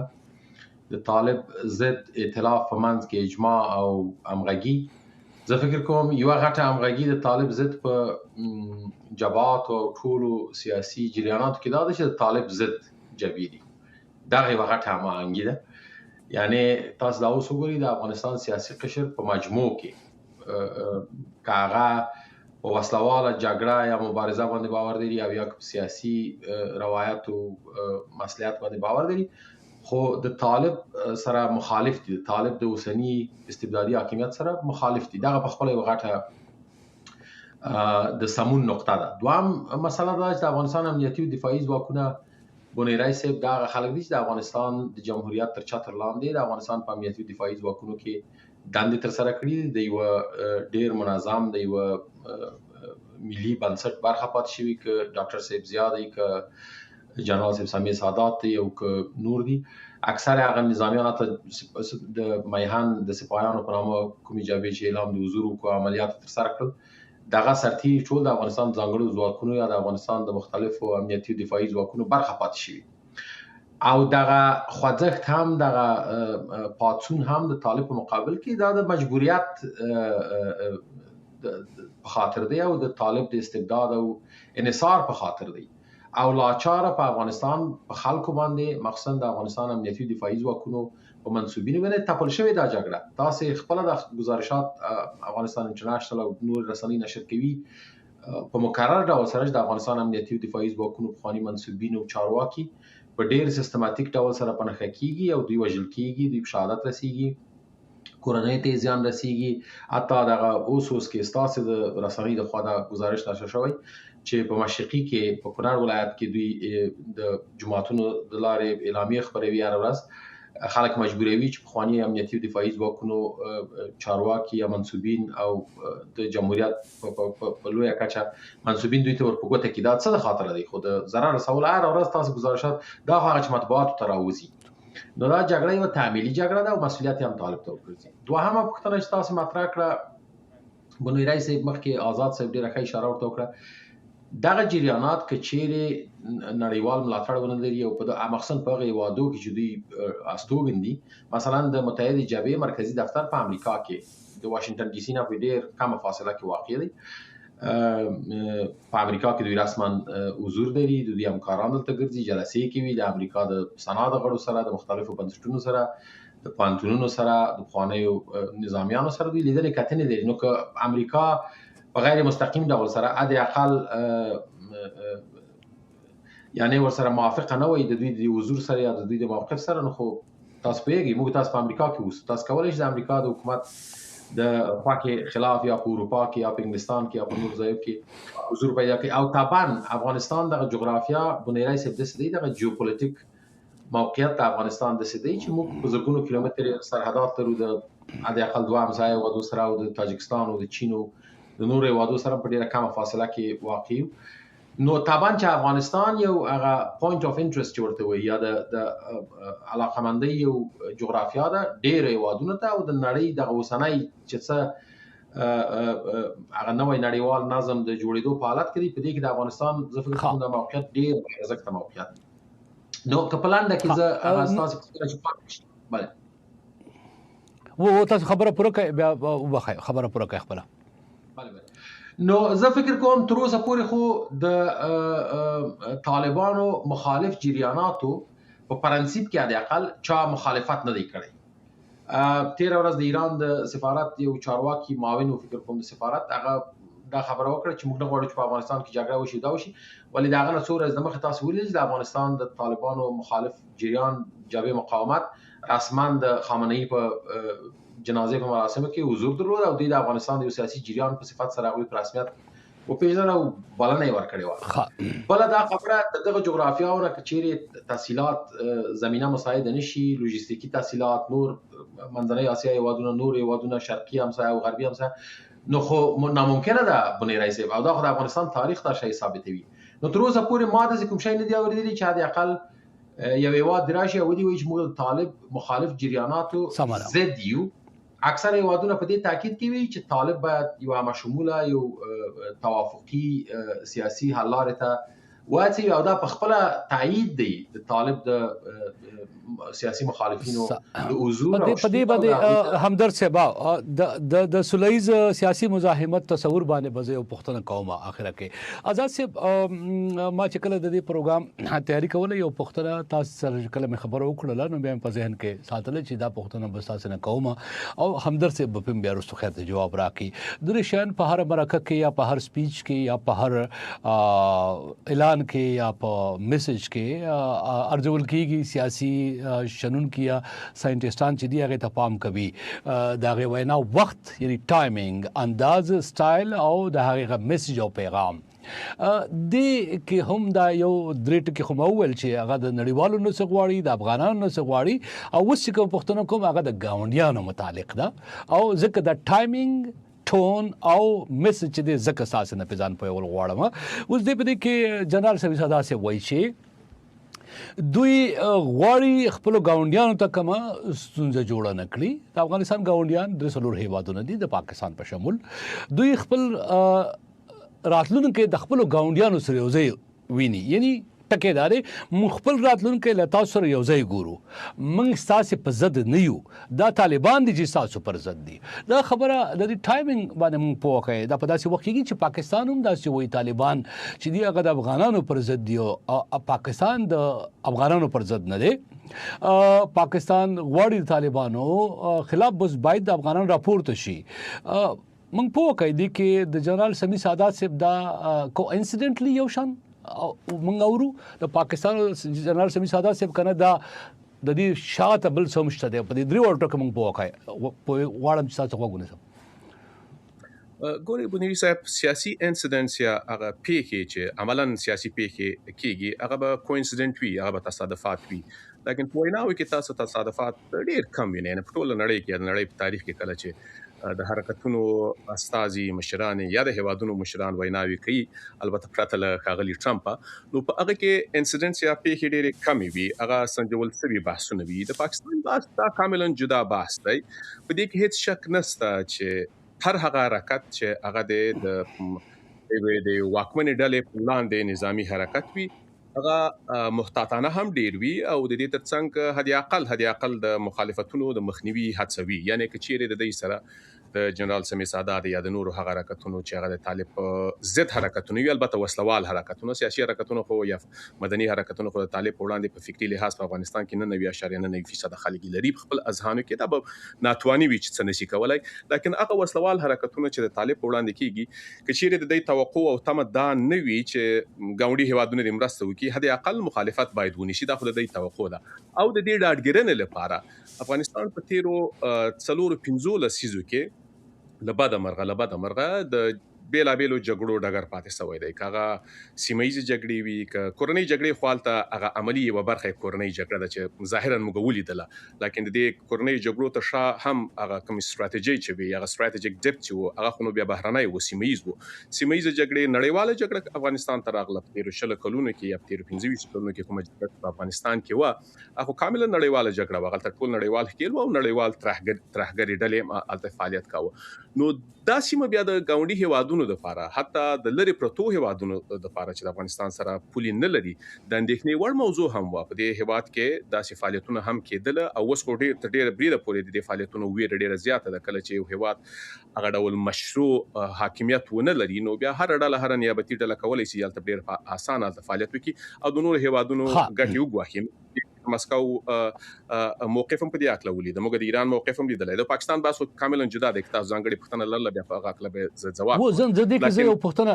د طالب ضد ائتلاف په منځ کې اجماع او همغږي، زه فکر کوم یوه غټه همغږي د طالب ضد په جبهاتو او ټولو سیاسي جریاناتو کې دا ده چې د طالب ضد جبهې دي. دغه یوه غټه هماهنګي ده. یعنی تاسو دا اوس وګورئ، د افغانستان سیاسي قشر په مجموع کې، که هغه په وسلواله جګړه یا مبارزه باندې باور لري او یا په سیاسي روایت او مصلحت باندې باور لري، خو د طالب سره مخالف دي، د طالب د اوسني استبدادي حاکمیت سره مخالف دي. دغه په خپل یو غټه د سمون نقطه ده. دوهم مسله دا چې د افغانستان امنیتي او دفاعي ځواکونه، بونیری صاحب، دا هغه خلک دي چې د افغانستان د جمهوریت تر چتر لاندې د افغانستان په امنیتي او دفاعي ځواکونو کې دندې تر سره کړي، د یو ډیر منظم، د یو ملي بنسټ برخه پاتې شوي، که ډاکټر صاحب ضیا دی، که جنرال صاحب سمیع سادات دی او که نور دي. اکثر هغه نظامیان، حتی د میهن د سپاهیانو په نامه کومې جبهې چې اعلام د حضور وکړو، عملیات تر سره کړل، دغه سرتیري ټول د افغانستان د ځانګړو ځواکونو یا د افغانستان د مختلفو امنیتي او دفاعي ځواکونو برخه پاتې شوي. او دغه خوځښت هم، دغه پاڅون هم د طالب په مقابل کې دا د مجبوریت په خاطر دی او د طالب د استبداد او انحصار په خاطر دی، او لاچاره په افغانستان په خلکو باندې، مخصوصا د افغانستان امنیتي او دفاعي ځواکونو په منسوبینو باندې تپل شوې دا جګړه. تاسو خپل د گزارشات افغانستان انټرنشنل او نور رسنۍ نشر کوي په مکرر ډول سره چې د افغانستان امنیتي او دفاعي ځواکونو پخواني منسوبین او چارواکي په ډیر سیستماتیک ډول سره په نښه کیږي او دوی وژل کیږي، دوی په شهادت رسیږي، کورنۍ ته زیان رسیږي. حتی دغه اوس اوس کې ستاسو د رسنۍ د خوا دا گزارش نشر شوی چې په مشرقي کې، په کونړ ولایت کې دوی د جماعتونو د لارې اعلامیې خپروي، هره ورځ خلک مجبوروي چې پخواني امنیتي او دفاعي ځواکونو چارواکي یا منسوبین او د جمهوریت په لویه کچه منسوبین دوی ته ور په ګوته کړي. دا څه د خاطر دی؟ خو د ضرر رسول. هره ورځ تاسو گزارشات، دا خو هغه چې مطبوعاتو ته راوځي. نو دا جګړه یوه تعمیلي جګړه ده او مسؤلیت یې هم طالب ته ورګرځي. دوهمه پوښتنه چې تاسو مطرح کړه بونیری صاحب، مخکې آزاد صاحب ډېره ښه اشاره ورته وکړه، دغه جریانات که چیرې نړیوال ملاتړ ونه لري او په مخصوصا په هغه هیوادو کې چې دوی استوګن دي، مثلا د متحدې جبهې مرکزي دفتر په امریکا کې د واشنګټن ډي سي نه په ډېر کمه فاصله کې واقع دی، په امریکا کې دوی رسما حضور لري، د دوی همکاران دلته ګرځي، جلسې کوي، د امریکا د سنا د غړو سره، د مختلفو بنسټونو سره، د پوهنتونونو سره، د پخوانیو نظامیانو سره دوی لیدنې کتنې لري. نو که امریکا په غیر مستقیم ډول سره حد اقل یعنی ورسره موافقه نه وي د دوی د حضور سره یا د دوی د موقف سره، نو خو تاسو پوهیږئ موږ تاسو په امریکا کې اوسو، تاسو کولی شئ د امریکا د حکومت د خوښې خلاف یا په اروپا کې یا په انګلستان کې یا په نورو ځایو کې حضور پیدا کړئ. او طبعا افغانستان دغه جغرافیا، بونیری صاحب، داسې دی، دغه جیوپولیټیک موقعیت د افغانستان داسې دی چې موږ په زرګونو کیلومتر سرحدات لرو د حد اقل دوه همسایه هېوادو سره او د تاجکستان او د چین او د نورو هېوادو سره په ډیره کمه فاصله کې واقع یو. نو طبعا چې افغانستان یو هغه پوینټ اف انټرست چې ورته وایي یا د علاقمندۍ یو جغرافیا ده ډېر هېوادونو ته، او د نړۍ دغه اوسنی چې څه هغه نوی نړیوال نظم د جوړېدو په حالت کې دی، په دې کې د افغانستان زه فکر کوم د موقعیت ډېر ارزښته موقعیت دی. نو که په لنډه کې زه هغه ستاسو پوښتنه چې پاتې شي، بله و تاسو خبره پوره کړئ، بیا وبخښئ، خبره پوره کړئ خپله. بله بله. نو زه فکر کوم تر اوسه پورې خو د طالبانو مخالف جریاناتو په پرنسیپ کې حد اقل چا مخالفت نه دی کړی. تیره ورځ د ایران د سفارت یو چارواکي، معاون و فکر کوم د سفارت، هغه دا خبره وکړه چې موږ نه غواړو چې په افغانستان کې جګړه وشي دا وشي، ولې د هغه نه څو ورځې دمخه تاسو ولیدل چې د افغانستان د طالبانو مخالف جریان جبهه مقاومت رسما د خامنه ای په جنازې په مراسمو کې حضور درلود او دوی د افغانستان د یو سیاسي جریان په صفت سره هغوی په رسمیت وپېژندل او بلنه یې ورکړې وه. بله دا خبره د دغه جغرافیاو نه که چیرې تسهیلات زمینه مساعده نه شي، لوژستیکي تسهیلات، نور منځنۍ آسیا هېوادونه، نور هېوادونه، شرقي همسایه او غربي همسایه، نو خو ناممکنه ده بونیری صاحب، او دا خو د افغانستان تاریخ دا شی ثابتوي. نو تر اوسه پورې ما داسې کوم شی نه دی اورېدلی چې حد اقل یو هېواد دې راشي او ودې وایي چې موږ د طالب مخالف جریاناتو ضد یو. اکثر هېوادونه په دې تاکید کوي چې طالب باید یو همه شموله، یو توافقي سیاسي حل لارې ته وهڅوي، او دا په خپله تایید دی د طالب د سیاسي مخالفینو د حضور. په دې باندې همدرد صاحب د سولهییز سیاسي مزاحمت تصور باندې به زه یو پوښتنه کوم اخره کې. آزاد صاحب، ما چې کله د دې پروګرام تیاری کوله یو پوښتنه تاسو سره کله مې خبره وکړله نو بیا مې په ذهن کې ساتله چې دا پوښتنه به تاسو نه کوم او همدرد صاحب به پرې بیا وروسته خیر ته جواب راکړي. درې شیان په هره مرکه کې یا په هر سپیچ کې یا په هر اعلان بیان کې یا په میسج کې ارزول کیږي. سیاسي شنونکي یا ساينټیسټان چې دی هغه ته پام کوي، د هغې وینا وخت یعنی ټایمینګ، انداز، سټایل او د هغې میسج او پیغام. د کې هم دا یو درې ټکي خو ما وویل چې هغه د نړیوالو نه څه غواړي، د افغانانو نه څه غواړي، او اوس چې کوم پوښتنه کوم هغه د ګاونډیانو متعلق ده، او ځکه د ټایمینګ، ټون او میسج چې دی ځکه ستاسو نه په ځان پوهول غواړم. اوس دې په دې کې جنرال سمي سادات صاحب وایي چې دوی غواړي خپل گاونډیانو ته کومه ستونزه جوړه نه کړي. د افغانستان گاونډیان 3-4 هیوادونه دي، د پاکستان په شمول. دوی خپل راتلونکی د خپل گاونډیانو سره یو ځای ویني، یعنی ټکی دا دی موږ خپل راتلونکی له تاسو سره یو ځای ګورو، موږ ستاسې په ضد نه یو، دا طالبان دي چې ستاسو پر ضد دي. دا خبره د دې ټایمینګ باندې موږ پوه کړئ. دا په داسې وخت کې چې پاکستان هم داسې وایي طالبان چې دی هغه د افغانانو پر ضد دي، او پاکستان د افغانانو پر ضد نه دی. پاکستان غواړي د طالبانو خلاف بس باید د افغانانو راپورته شي. موږ پوه کړئ دي کې د جنرال سمي سادات صاحب دا کو انسیډنټلی یو شان موږ اورو د پاکستان جنرال سمي سادات صاحب کنه، دا د دې شاته بل څه هم شته دی. په دې درې واړو ټکو موږ پوه کړئ، غواړم چې تاسو غوږ ونیسم. ګورئ بونیري صاحب، سیاسي انسیډنټس یا هغه پیښې چې عملا سیاسي پیښې کیږي هغه به کوینسیډنټ وي، هغه به تصادفات وي، لیکن په ویناو کې تاسو تصادفات ډیر کم وینئ. یعنی په ټوله نړۍ کې، د نړۍ په تاریخ کې کله چې د حرکتونو استازي، مشران یا د هیوادونو مشران ویناوي کوي، البته پرته له ښاغلي ټرمپه، نو په هغه کې انسیډنټس یا پیښې ډېرې کمې وي، هغه سنجول شوي بحثونه وي. د پاکستان بحث دا کاملا جدا بحث دی، په دې کې هیڅ شک نشته چې هر هغه حرکت چې هغه د واکمنې ډلې په وړاندې نظامي حرکت وي، هغه محتاطانه هم ډیر وي، او د دې ترڅنګ حد اقل د مخالفتونو د مخنیوي هڅه وي. یعنی که چیرې د دې سره د جنرال سمي سادات یا د نورو هغه حرکتونو چې هغه د طالب ضد حرکتونه وي، البته وسلوال حرکتونه، سیاسي حرکتونه خو یا مدني حرکتونه خو د طالب په وړاندې په فکري لحاظ په افغانستان کې 99.99% خلک لري په خپل اذهانو کې، دا به ناتواني وي چې څه نشي کولای. لیکن هغه وسلوال حرکتونه چې د طالب په وړاندې کیږي، که چیرې د دې توقع او تمه دا نه وي چې ګاونډي هیوادونه دې مرسته وکړي، حد اقل مخالفت باید ونشي، دا خو د دې توقع ده. او د دې ډاډګیرنې لپاره افغانستان په تیرو 4-5 لسیزو کې له بده مرغه د بېلابېلو جګړو ډګر پاتې شوی دی، که هغه سیمه ییزې جګړې وي، که کورنۍ جګړې، خو هلته هغه عملي یوه برخه کورنۍ جګړه ده چې ظاهراً موږ ولیدله، لیکن د دې کورنۍ جګړو تر شا هم هغه کومې ستراتیژۍ چې وي، هغه ستراتیژیک ډیپت چې و، هغه خو نو بیا بهرنی و، سیمه ییز و. سیمه ییزه جګړې، نړیواله جګړه افغانستان ته راغله په تېرو 20 کلونو کې یا په تېرو 25 کلونو کې کومه جګړه په افغانستان کې وه، هغه کاملا نړیواله جګړه وه، هلته ټول نړیوال ښکېل وو او نړیوال ترهګرې ډلې هلته فعالیت کاوه. نو دا سیمه بیا د ګاونډي هیوادونو لپاره، حتی د لرې پرتو هیوادونو لپاره چې د افغانستان سره پولې نه لري، د اندېښنې وړ موضوع هم وه. په دې هیواد کې داسې فعالیتونه هم کېدله او اوس خو ډېر تر ډېره بریده پورې د دې فعالیتونو ویره ډېره زیاته ده. کله چې یو هیواد هغه ډول مشروع حاکمیت ونه لري، نو بیا هره ډله، هره نیابتي ډله کولی شي هلته ډېر اسانه هلته فعالیت وکړي او د نورو هیوادونو ګټې وګواښي. مسکو موقف هم په دې هکله ولید، موږ د ایران موقف هم لیدلی، د پاکستان بحث خو کاملا جدا دی. که تاسو ځانګړې پوښتنه لرله بیا په هغه هکله به زه ځواب وو. زه دې کې زه یو پوښتنه،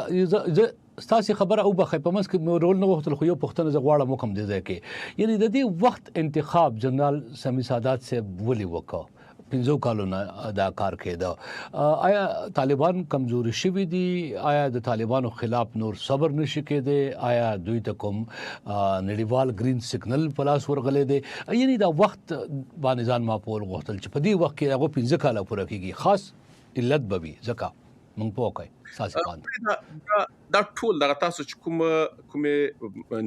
زه ستاسې خبره وبخښئ په منځ کې مې رول نه غوښتل، خو یو پوښتنه زه غواړم وکړم دې ځای کې، یعنی د دې وخت انتخاب جنرال سمي سادات صاحب ولې وکړ؟ 5 کالو نه دا کار کېده. آیا طالبان کمزوري شوي دي؟ آیا د طالبانو خلاف نور صبر نشي کېدی؟ آیا دوی ته کوم نړیوال ګرین سیګنل په لاس ورغلی دی؟ یعنی دا وخت باندې ځان ما پوهول غوښتل چې په دې وخت کې هغه 5 کاله پوره کېږي، خاص علت به وي، ځکه موږ پوه کړئ ستاسې پاند. دا ټول دغه تاسو چې کومې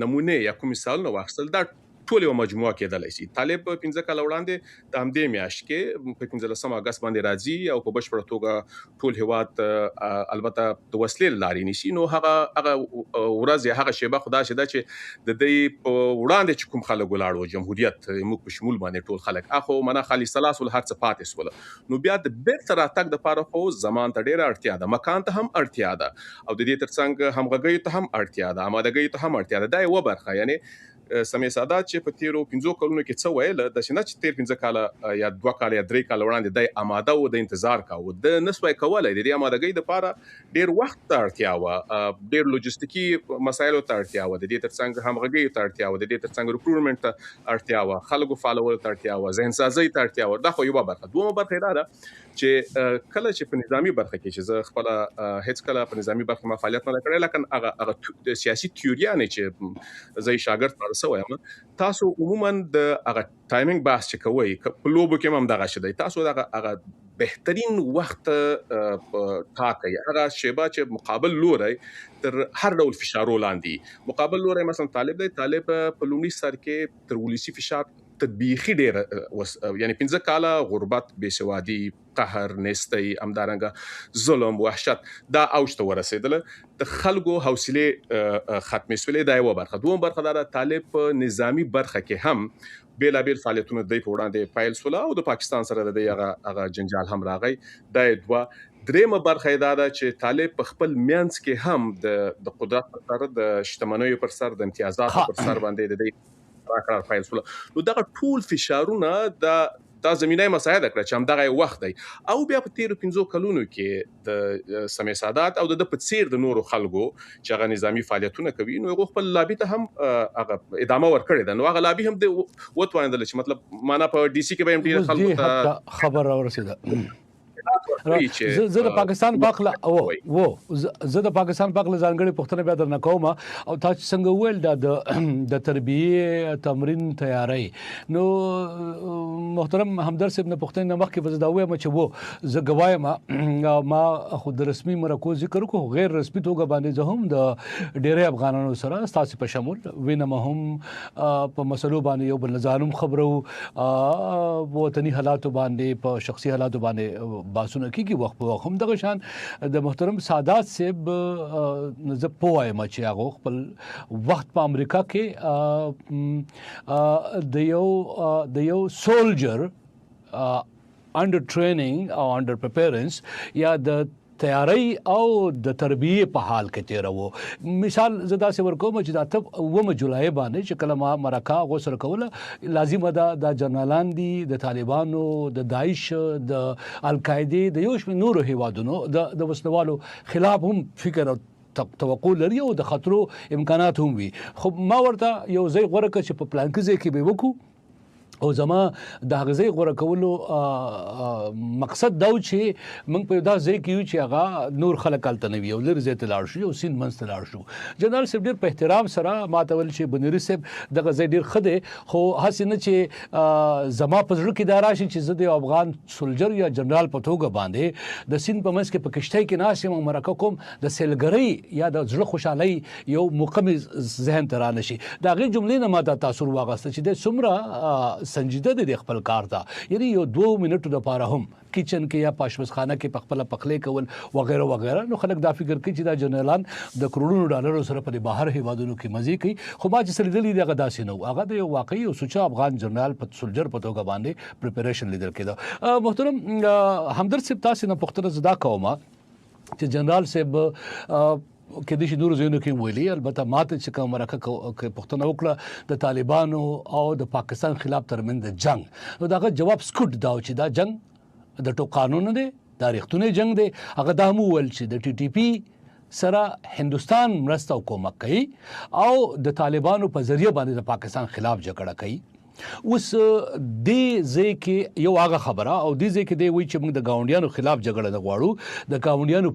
نمونې یا کوم مثالونه واخیستل، دا ټول یوه مجموعه کېدلی شي. طالب 5 کاله وړاندې د همدې میاشت کې په 15 اګست باندې راځي او په بشپړه توګه ټول هیواد البته د وسلې له لارې نیسي. نو هغه ورځ یا هغه شیبه خو داسې ده چې د دې په وړاندې چې کوم خلک ولاړ وو، جمهوریت موږ په شمول باندې ټول خلک اخو منه خالي سلاح سول، هر څه پاتې سول. نو بیا د بیرته راتګ دپاره خو زمان ته ډېره اړتیا ده، مکان ته هم اړتیا ده، او د دې ترڅنګ همغږیو ته هم اړتیا ده، آمادګیو ته هم اړتیا ده. دا یوه برخه، یعنی سمیع سادات چې په تیرو 15 کلونو کې څه ویل، داسې نه چې تیر 15 کاله یا 2 کاله یا 3 کاله وړاندې دی اماده و، د انتظار کاوه، د نسوای کولای. د دې امادګۍ لپاره ډیر وخت ته اړتیا وه، ډیر لوجستیکي مسایلو ته اړتیا وه، د دې ترڅنګ همغږۍ ته اړتیا وه، د دې ترڅنګ ریکروټمنټ ته اړتیا وه، خلکو فعالولو ته اړتیا وه، ذهن سازۍ ته اړتیا وه. دا خو یوه برخه. دوهمه برخه دا ده چې کله چې په نظامی برخه کې، چې زه خپل هیڅ کله په نظامی برخه ما فعالیت نه کړی، لکه هغه سیاسي تیوریانې چې زه یې شاګرد پاتې شوی یم، تاسو عموما د هغه ټایمینګ بحث چې کوئ، په لوبو کې هم دغه شی دی، تاسو دغه هغه بهترین وخت ټاکئ، هغه شیبه چې مقابل لوری تر هر ډول فشارو لاندې، مقابل لوری مثلا طالب دی، طالب په لومړي سر کې تر ولسی فشار تر بیخي ډیر، یعنی 15 کاله غربت، بېسوادي، قهر، نیستۍ، همدارنګه ظلم، وحشت دا اوج ته ورسېدله، د خلکو حوصلې ختمې سولې. دا یوه برخه. دوهمه برخه دا ده، طالب په نظامی برخه کې هم بېلابېل فعالیتونه د دوی په وړاندې پیل سول او د پاکستان سره د دوی هغه جنجال هم راغی. دا یې دوه. درېیمه برخه یې دا ده چې طالب په خپل منځ کې هم د قدرت پر سر، د شتمنیو پر سر، د امتیازاتو پر سر باندې د دوی راکړه پیل سول. نو دغه ټول فشارونه دا زمینه یې مساعده کړه چې همدغه یې وخت دی. او بیا په تیرو 15 کلونو کې د سمیع سادات او د ده په څیر د نورو خلکو چې هغه نظامی فعالیتونه کوي، نو هغه خپل لابي ته هم هغه ادامه ورکړې ده. نو هغه لابي هم د وتوانېدل چې مطلب معنا په ډي سي کې به هم ډیر خلکو ته خبر راورسېده. زه د پاکستان په اخله او وو زه د پاکستان په اخله ځانګړې پوښتنه بیا درنه کوم. او تا چې څنګه وویل دا د تربیې تمرین تیاری، نو محترم همدرد صاحب نه پوښتنې نه مخکې به زه دا ووایم چې وو زه ګواه یم، ما خو د رسمي مرکو ذکر وکړو، غیر رسمي توګه باندې زه هم د ډېری افغانانو سره ستاسې په شمول وینم هم په مسلو باندې یو بل ځان هم خبرو، په وطني حالاتو باندې، په شخصي حالاتو باندې بحثونه کیږي وخت په وخت. هم دغه شان د محترم سادات صاحب زه پوه یم چې هغه خپل وخت په امریکا کې د یو سولجر انډر ټریننګ او انډر پریپیرنس یا د تیاری او د تربیې په حال کې تیرو. مثال زه داسې ورکوم چې د 8 جولای باندې چې کله ما مرکه هغو سره کوله، لازمه ده دا جنرالان دي د طالبانو، د داعش، د القاعدې، د یو شمېر نورو هیوادونو د وسلوالو خلاف هم فکر او توقع لري او د خطرو امکانات هم وي. خو ما ورته یو ځای غوره کړ چې په پلانکي ځای کې به یې وکړو، او زما د هغه ځای غوره کولو مقصد دا و چې موږ په یو داسې ځای کې یو چې هغه نور خلک هلته نه وي او لرې ځای ته لاړ شو، یو سیند منځ ته لاړ شو. جنرال صاحب ډېر په احترام سره ما ته ویل چې بنیري صاحب دغه ځای ډېر ښه دی، خو هسې نه چې زما په زړه کې دا راشي چې زه د یو افغان سولجر یا جنرال په توګه باندې د سیند په منځ کې په کښتۍ کې ناست یم او مرکه کوم، د سیلګرۍ یا د زړه خوشحالۍ یو موقع مې ذهن ته رانه شي. د هغې جملې نه ما دا تاثر واغسته چې دی څومره سنجیده دی خپل کار ته، یعنی یو 2 منټو لپاره هم کچن کې یا په آشپزخانه کې په خپله پخلی کول وغیره وغیره. نو خلک دا فکر کوي چې دا جنرالان د کروڑونو ډالرو سره په بهر هیوادونو کې مزې کوي، خو ما چې څه لیدلي دي هغه داسې نه و. هغه د یو واقعي یو سوچه افغان جنرال په سولجر په توګه باندې پریپریشن لیدل کېده. محترم همدرد صاحب تاسې نه پوښتنه زه دا کوم چې جنرال صاحب کېدای شي نورو ځایونو کې ویلي، البته ما ته چې کومه مرکه پوښتنه وکړه د طالبانو او د پاکستان خلاف ترمنځ د جنګ، نو د هغه جواب سکوټ دا و چې دا جنګ د ټوقانو نه دی، دا رښتونی جنګ دی. هغه دا هم وویل چې د ټي ټي پي سره هندوستان مرسته او کومک کوي او د طالبانو په ذریعه باندې د پاکستان خلاف جګړه کوي. اوس دې ځای کې یو هغه خبره او دې ځای کې دی وایي چې موږ د ګاونډیانو خلاف جګړه نه غواړو، د ګاونډیانو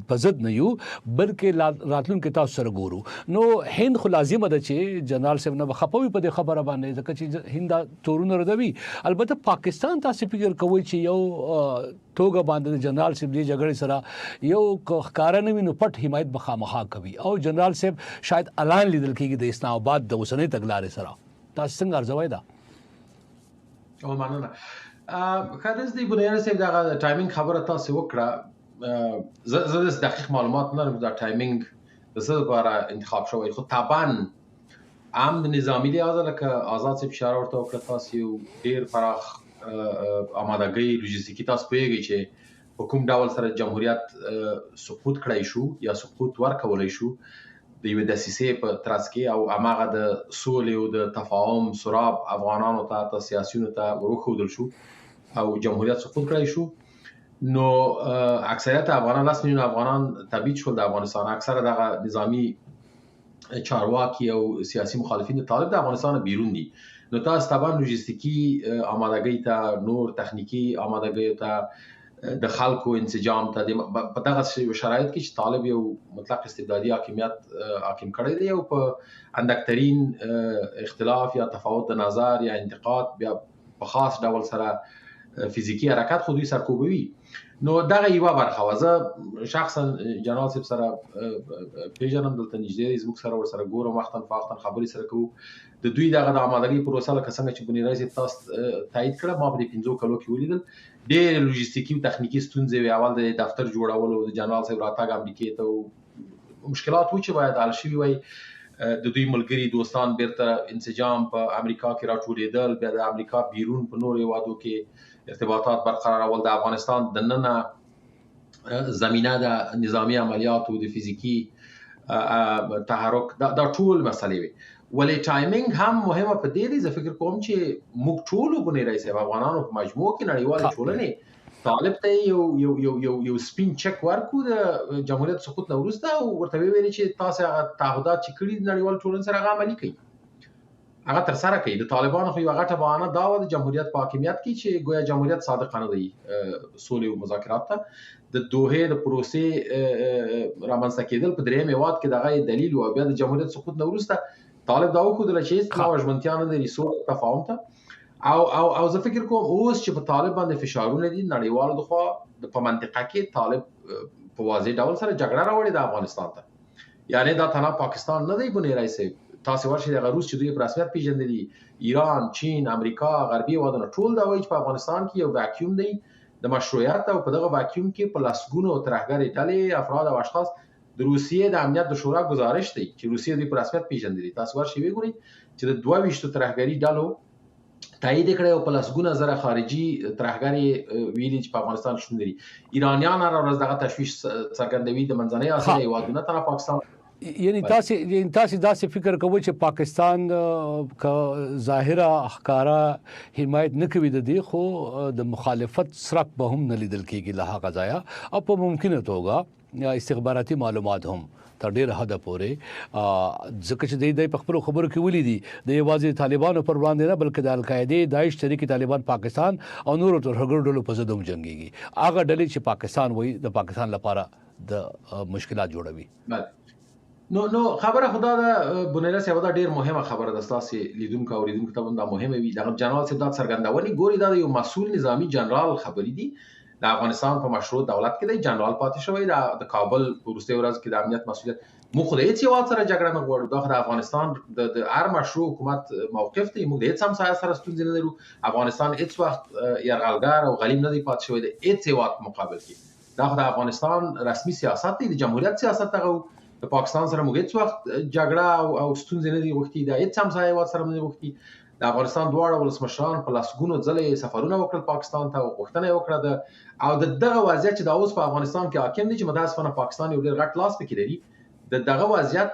په ضد نه یو، بلکې راتلونکي تاسو سره ګورو. نو هند خو لازمه ده چې جنرال صاحب نه به خفه وي په دې خبره باندې، ځکه چې هند دا تورونه ردوي. البته پاکستان تاسې فکر کوئ چې یو توګه باندې د جنرال صاحب دې جګړې سره یو ښکاره نه وي نو پټ حمایت به خامخا کوي، او جنرال صاحب شاید الان لیدل کېږي د اسلام آباد د اوسنۍ تګلارې سره. تاسو څنګه ارزوئ دا؟ او مننه. ښه دی بنیاري صاحب دغه ټایمینګ خبره تاسو وکړه، زه داسې دقیق معلومات نه لرم دا ټایمینګ د څه لپاره انتخاب شوی، خو طبعا هم د نظامي لحاظه لکه آزاد صاحب اشاره ورته وکړه، تاسو یو ډیر پراخ آمادګۍ لوژستیکي تاسو پوهېږئ چې په کوم ډول سره جمهوریت سقوط کړای شو یا سقوط ورکولی شو. د یوې دسیسې په ترڅ کې او هماغه د سولې او د تفاهم سراب افغانانو ته ته سیاسیونو ته وروښودل شو او جمهوریت سقوط کړای شو، نو اکثریت افغانان، 10 میلیون افغانان تبعید شول د افغانستان. اکثره دغه نظامی چارواکي او سیاسي مخالفین د طالب د افغانستان بیرون دي. نو تاسو طبعا لوژستیکي آمادګۍ ته، نور تخنیکي آمادګۍ ته، د خلکو انسجام ته، په دغه شرایط کې چې طالب یو مطلق استبدادي حاکمیت حاکم کړی دی او په اندکترین اختلاف یا تفاوت د نظر یا انتقاد بیا په خاص ډول سره فزیکی حرکت خو دوی سرکوبوي. نو دغه یوه برخه وه. زه شخصا جنرال صاحب سره پیژنم، دلته نږدې دی زموږ سره، ورسره ګورم، وختاً فوختاً خبرې سره کوو. د دوی دغه د آمادګۍ پروسه لکه څنګه چې بنیرای صاحب تاسو تایید کړه، ما په دې 5 کلو کې ولیدل ډېرې لوژستیکي او تخنیکي ستونزې وې. اول د دفتر جوړولو، د جنرال صاحب راتګ امریکې ته مشکلات وو چې باید حل شوي وای. د دوی ملګري دوستان بیرته انسجام په امریکا کې راټولېدل، بیا د امریکا بیرون په نورو هېوادو کې ارتباطات برقرارول، د افغانستان دننه زمینه د نظامی عملیاتو، د فزیکی تحرک، دا ټول مسلې وي. ولې timing هم مهمه په دې دی، زه فکر کوم چې موږ ټولو بنیرای صاحب افغانانو په مجموع کې نړیوالې ټولنې طالب ته یو یو یو یو یو سپین چک ورکو د جمهوریت سقوط نه وروسته او ورته ویل چې تاسو هغه تعهدات چې کړي نړیوال ټولنې سره هغه عملي کړئ، هغه تر سره کړئ. د طالبانو خو یوه غټه بهانه دا وه د جمهوریت په حاکمیت کې چې ګویا جمهوریت صادقانه دی سولې او مذاکرات ته. د دوحې د پروسې رامنځته کېدل په دریم هېواد کې دغه یې دلیل و. بیا د جمهوریت سقوط نه وروسته طالب دا وښودله چې هېڅ نوع ژمنتیا نه لري سولې او تفاهم ته. او او او زه فکر کوم اوس چې په طالب باندې فشارونه دي نړیوالو د خوا په منطقه کې، طالب په واضح ډول سره جګړه راوړې ده افغانستان ته. یعنی دا تنها پاکستان نه دی بنیرای صاحب، تاسو ورشئ دغه روس چې دوی په رسمیت پیژندلي، ایران، چین، امریکا، غربي هېوادونه ټول دا وایي چې په افغانستان کې یو وکیوم دی د مشروعیت، او په دغه وکیوم کې په لسګونو ترهګرې ډلې، افراد او اشخاص د روسیې د امنیت د شورا گزارش دی چې روسیې دوی په رسمیت پیژندلي. تاسو ورشئ وګورئ چې د 22 ترهګري ډلو تایید کړی او په لسګونه زره خارجي ترهګر یې ویلي چې په افغانستان کې شتون لري. ایرانیان هره ورځ دغه تشویش څرګندوي، د منځنۍ اسیا هېوادونه، تنها پاکستان. یعنی تاسو داسې فکر کوئ چې پاکستان که ظاهره ښکاره حمایت نه کوي د دې، خو د مخالفت څرک به هم نه لیدل کېږي له هغه ځایه، او په ممکنه توګه استخباراتي معلومات هم تر ډېره حده پورې، ځکه چې دی په خپلو خبرو کې ولي دي د یوازې طالبانو پر وړاندې نه، بلکې د القاعدې، داعش، تحریک طالبان پاکستان او نورو ترهګرو ډلو په ضد هم جنګېږي. هغه ډلې چې پاکستان وایي د پاکستان لپاره د مشکلات جوړوي. نو نو خبره خو دا ده بنیره صاحب، دا ډېر مهمه خبره ده، ستاسې لیدونکو او اورېدونکو ته هم دا مهمه وي. دغه جنرال صاحب دا څرګندونې ګوري، دا د یو مسؤل نظامي جنرال خبرې دي. د افغانستان په مشروع دولت کې دی جنرال پاتې شوی، د کابل په وروستۍ ورځ کې د امنیت مسؤلیت. موږ خو د هېڅ هېواد سره جګړه نه غواړو، دا خو د افغانستان د هر مشروع حکومت موقف دی. موږ د هېڅ همسایه سره ستونزې نه لرو. افغانستان هېڅ وخت یرغلګر او غلیم نه دی پاتې شوی د هېڅ هېواد په مقابل کې. دا خو د افغانستان رسمي سیاست دی، د جمهوریت سیاست دغه و. د پاکستان سره موږ هېڅ وخت جګړه او ستونزې نه دي غوښتي، د هېڅ همسایه هېواد سره نه دي غوښتي. د افغانستان دواړه ولسمشران په لسګونو ځلې سفرونه وکړل پاکستان ته او غوښتنه یې وکړه او د دغه وضعیت چې دا اوس په افغانستان کې حاکم دی، چې متاسفانه پاکستان یو ډېر غټ لاس پکې لري، د دغه وضعیت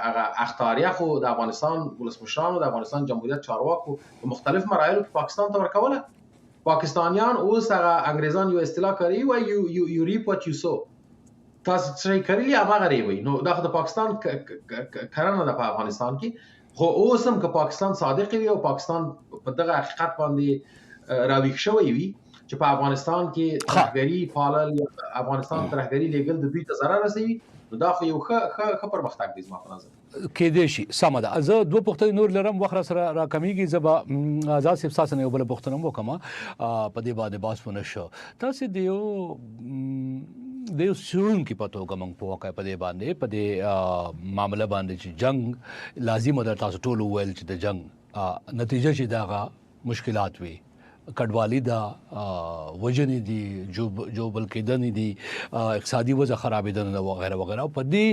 هغه اخطاریه خو د افغانستان ولسمشرانو، د افغانستان جمهوریت چارواکو په مختلف مراحلو کې پاکستان ته ورکوله. پاکستانیان اوس هغه انګریزان یو اصطلاح کاروي، وایي you reap what you sow، تاسو څه کرلي هماغه ریبئ. نو دا خو د پاکستان کرنه ده په افغانستان کې. خو اوس هم که پاکستان صادق وي او پاکستان په دغه حقیقت باندې راویښ شوی وي چې په افغانستان کې ترهګري پالل یا افغانستان ترهګري لیږل د دوی ته ضرر رسوي، نو دا خو یو ښه ښه ښه پرمختګ دی زما په نظر. کېدای شي. سمه ده. زه دوه پوښتنې نور لرم، وخت را سره راکمېږي. زه به آزاد صاحب ستاسو نه یو بله پوښتنه هم وکړم، په دې باندې بحث ونه شو. تاسې د یو څېړونکي په توګه موږ پوه کړئ په دې باندې، په دې معامله باندې چې جنگ لازمه ده. تاسو ټول وویل چې د جنگ نتیجه چې دغه مشکلات وي، کډوالي ده، وژنې دي، جوبل کېدنې دي، اقتصادي وضع خرابېدنه ده وغیره وغیره. په دې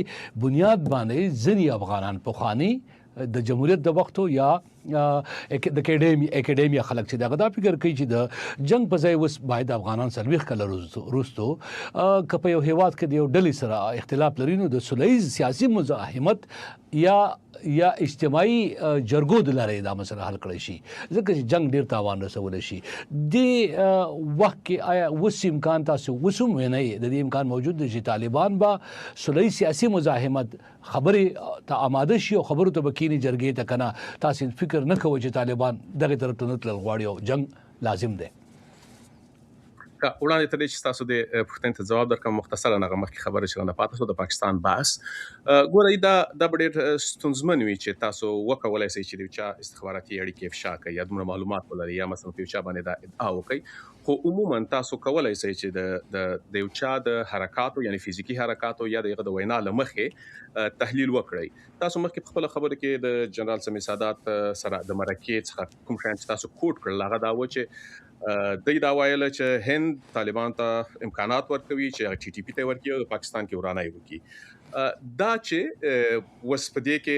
بنیاد باندې ځینې افغانان پخواني د جمهوریت د وختو یا د اکیډمیا خلک چې دغه دا فکر کوي چې د جنگ په ځای اوس باید افغانان 40 کله وروسته که په یو هیواد کې د یو ډلې سره اختلاف لري نو د سولهییز سیاسي مزاحمت یا اجتماعي جرګو د لارې دا مسله حل کړی شي، ځکه چې جنگ ډیر تاوان رسولی شي. د وخت کې آیا اوس امکان تاسو اوس هم وینئ د دې امکان موجود دی چې طالبان به سولهییز سیاسي مزاحمت خبرې ته آماده شي او خبرو ته به کینی جرګې ته کنه؟ تاسو فکر نه کوئ چې طالبان دغه طرف ته نه تلل غواړي او جنگ لازم دی؟ وړاندې تر دې چې تاسو د پوښتنې ته ځواب درکړم، مختصرا هغه مخکې خبره چې رانه پاتې شو د پاکستان بحث، ګورئ دا به ډېر ستونزمن وي چې تاسو وکولای شئ چې د یو چا استخباراتي اړیکې افشا کړئ یا دومره معلومات ولرئ یا مثلا په یو چا باندې دا ادعا وکړئ، خو عموما تاسو کولای شئ چې د یو چا د حرکاتو، یعنی فزیکي حرکاتو یا د هغه د وینا له مخې تحلیل وکړئ. تاسو مخکې په خپله خبره کې د جنرال سمیع سادات سره د مرکې څخه کوم شیان چې تاسو کوټ کړل، هغه دا و چې دوی دا ویل چې هند طالبان ته امکانات ورکوي چې هغه ټي ټي پي ته ورکړي او د پاکستان کې ورانی وکړي. دا چې اوس په دې کې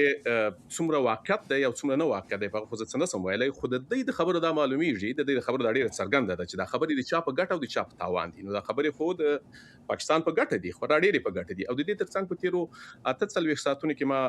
څومره واقعیت دی او څومره نه واقعیت دی، په هغه خو زه څه نه سم ویلی، خو د دوی د خبرو دا معلومیږي، د دوی د خبرو دا ډېره څرګنده ده چې دا خبرې د چا په ګټه او د چا په تاوان دي. نو دا خبرې خو د پاکستان په ګټه دي، خورا ډېرې په ګټه دي. او د دې ترڅنګ په تېرو 48 ساعتونو کې ما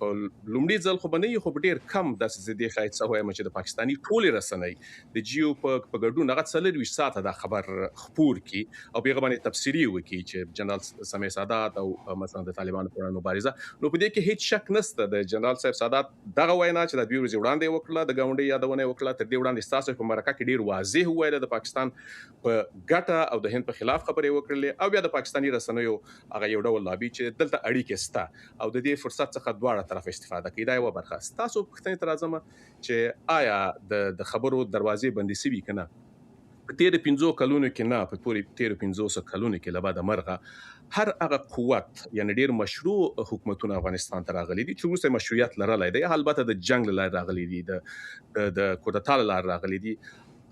په لومړي ځل خو به نه وي، خو په ډېر کم داسې زه دې شاید څه وایم چې د پاکستاني ټولې رسنۍ د جیو په ګډون هغه 24 ساعته دا خبر خپور کړي او په هغه باندې تبصرې وکړي چې جنرال سمیع سادات او مثلا د طالبانو په وړاندې مبارزه. نو په دې کې هیڅ شک نشته د جنرال صاحب سادات دغه وینا چې دا 2 ورځې وړاندې وکړه، د ګاونډي یادونه وکړه، تر دې وړاندې ستاسو په مرکه کې ډېر واضح وویل د پاکستان په ګټه او د هند په خلاف خبرې وکړلې، او بیا د پاکستاني رسنیو هغه یو ډول لابي چې دلته اړیکې سته او د دې فرصت څخه دواړه طرف استفاده کوي. دا یوه برخه. ستاسو پوښتنې ته راځم چې آیا د خبرو دروازې بندې سوي که نه؟ په تېرو 5 کلونو کې نه، په پورې تېرو 500 کلونو کې له بده مرغه هر هغه قوت، یعنی ډېر مشروع حکومتونه افغانستان ته راغلي دي چې وروسته مشروعیت لرلی دی، البته د جنګ له لارې راغلي دي، د کودتا له لارې راغلي دي،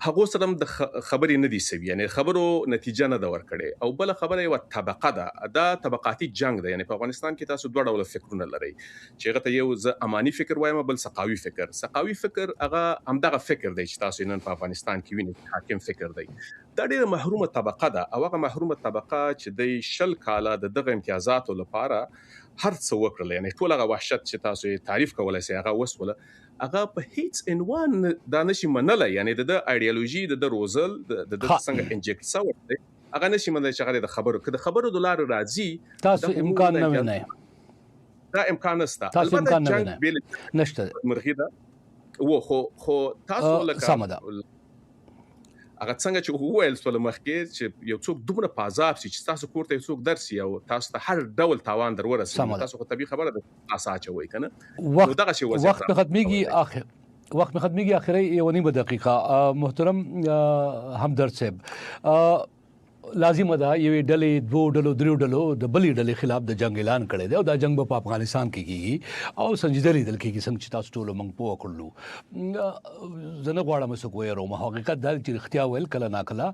هغو سره هم د خبرې نه دي سوي، یعنی خبرو نتیجه نه ده ورکړې. او بله خبره یوه طبقه ده، دا طبقاتي جنګ دی. یعنی په افغانستان کې تاسو دوه ډوله فکرونه لرئ چې هغه ته یو زه اماني فکر وایم، بل سقاوي فکر. سقاوي فکر هغه همدغه فکر دی چې تاسو نن په افغانستان کې وینئ، حاکم فکر دی. دا ډېره محرومه طبقه ده، او هغه محرومه طبقه چې دی 20 کاله د دغه امتیازاتو لپاره هر څه وکړل، یعنی ټول هغه وحشت چې تاسو یې تعریف کولای شئ هغه وسوله، هغه په هیڅ عنوان دا نشي منلی. یعنی د ده ایډیالوژي، د ده روزل، د ده څنګه انجکټ شوی دی، هغه نشي منلی چې هغه د خبرو، که د خبرو د لارې راځي، تاسو امکان نه وینئ، دا امکان نشته. تاسو امکان نه وینئ، نشته مرغي ده و خو تاسو لکه سمه ده هغه څنګه چې وویل سول مخکې چې یو څوک دومره په عذاب سي چې تاسو کور ته یو څوک درسي او تاسو ته هر ډول تاوان در ورسوي، تاسو خو طبیعي خبره ده تاسو اچوئ که نه. وخت وخت ختمېږي، آخر وخت مې ختمېږي، اخري 1.5 دقیقه. محترم همدرد صاحب، لازمه ده یوې ډلې، دوو ډلو، دریو ډلو د بلې ډلې خلاف د جنگ اعلان کړی دی، او دا جنگ به په افغانستان کې کیږي او سنجیده لیدل کیږي، څنګه چې تاسو ټولو موږ پوه کړلو. زه نه غواړم څوک ویروم، حقیقت دا چې رښتیا ویل کله ناکله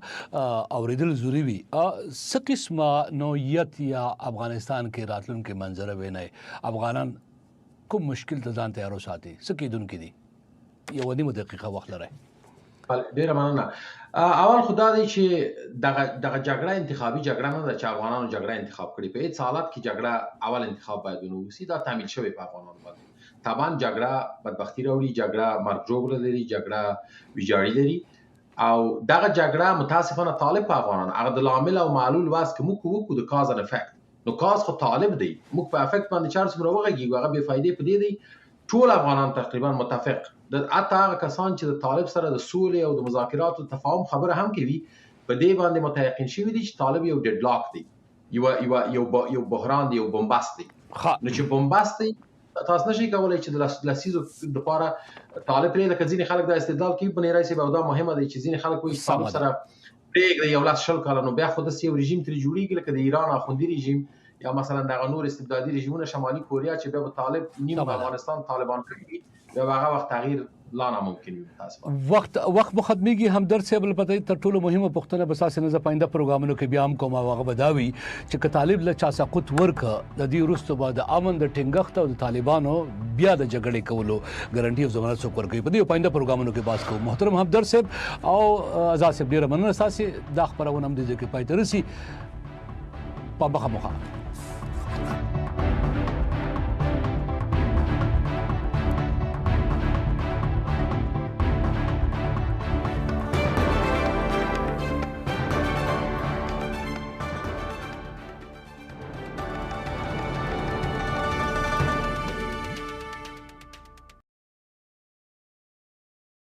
اورېدل ضروري وي. څه قسمه نوعیت یا افغانستان کې راتلونکې منظره وینئ؟ افغانان کوم مشکل ته ځان تیار وساتي؟ څه کېدونکي دي؟ 1.5 دقیقه وخت لرئ. ډیره مننه. اول خو دا دی چې دغه جګړه انتخابي جګړه نه ده چې افغانانو جګړه انتخاب کړي. په هیڅ حالت کې جګړه اول انتخاب باید ونه وسی، دا تعمیل شوی په افغانانو باندې. طبعا جګړه بدبختی راوړي، جګړه مرګ ژوبله لري، جګړه ویجاړي لري، او دغه جګړه متاسفانه طالب په افغانانو هغه د لامل او معلول واس که موږ وکړو د کاز ان افکت، نو کاز خو طالب دی، موږ په افکت باندې چار څومره وغږیږو هغه بې فایدې په دې دی. ټول افغانان تقریبا متفق، حتی هغه کسان چې د طالب سره د سولې او د مذاکراتو تفاهم خبره هم کوي، په دې باندې متيقن شوي دي چې طالب یو ډیډلاک دی، یو بحران دی، یو بنبست دی. نو چې بنبست دی، تاسو نشئ کولای چې د لسیزو لپاره طالب پرې، لکه ځینې خلک دا استدلال کوي، بنیرای صاحب، او دا مهمه دی چې ځینې خلک وایي چې طالب سره پرېږدئ یو لس 20 کاله، نو بیا خو داسې یو رژیم ترې جوړېږي لکه د ایران اخوندي رژیم، یا مثلا دغه نور استبدادي رژیمونه، شمالي کوریا، چې بیا به طالب نیم افغانستان طالبان کوي، بیا به هغه وخت تغییر لا ناممکن وي متاسفانه. وخت وخت مو ختميږي. همدرد صاحب، البته تر ټولو مهمه پوښتنه به تاسو نه زه په آینده پروګرامونو کې بیا هم کوم، او هغه به دا وي چې که طالب له چا سقوط ورکړ، د دې وروسته به د امن د ټینګښت او د طالبانو بیا د جګړې کولو ګارانټي او ضمانت څوک ورکوي؟ په دې په آینده پروګرامونو کې بحث کوو. محترم همدرد صاحب او آزاد صاحب، ډیره مننه. تاسو دا خپرونه هم د دې کې پای ته رسي. په مخه مخه.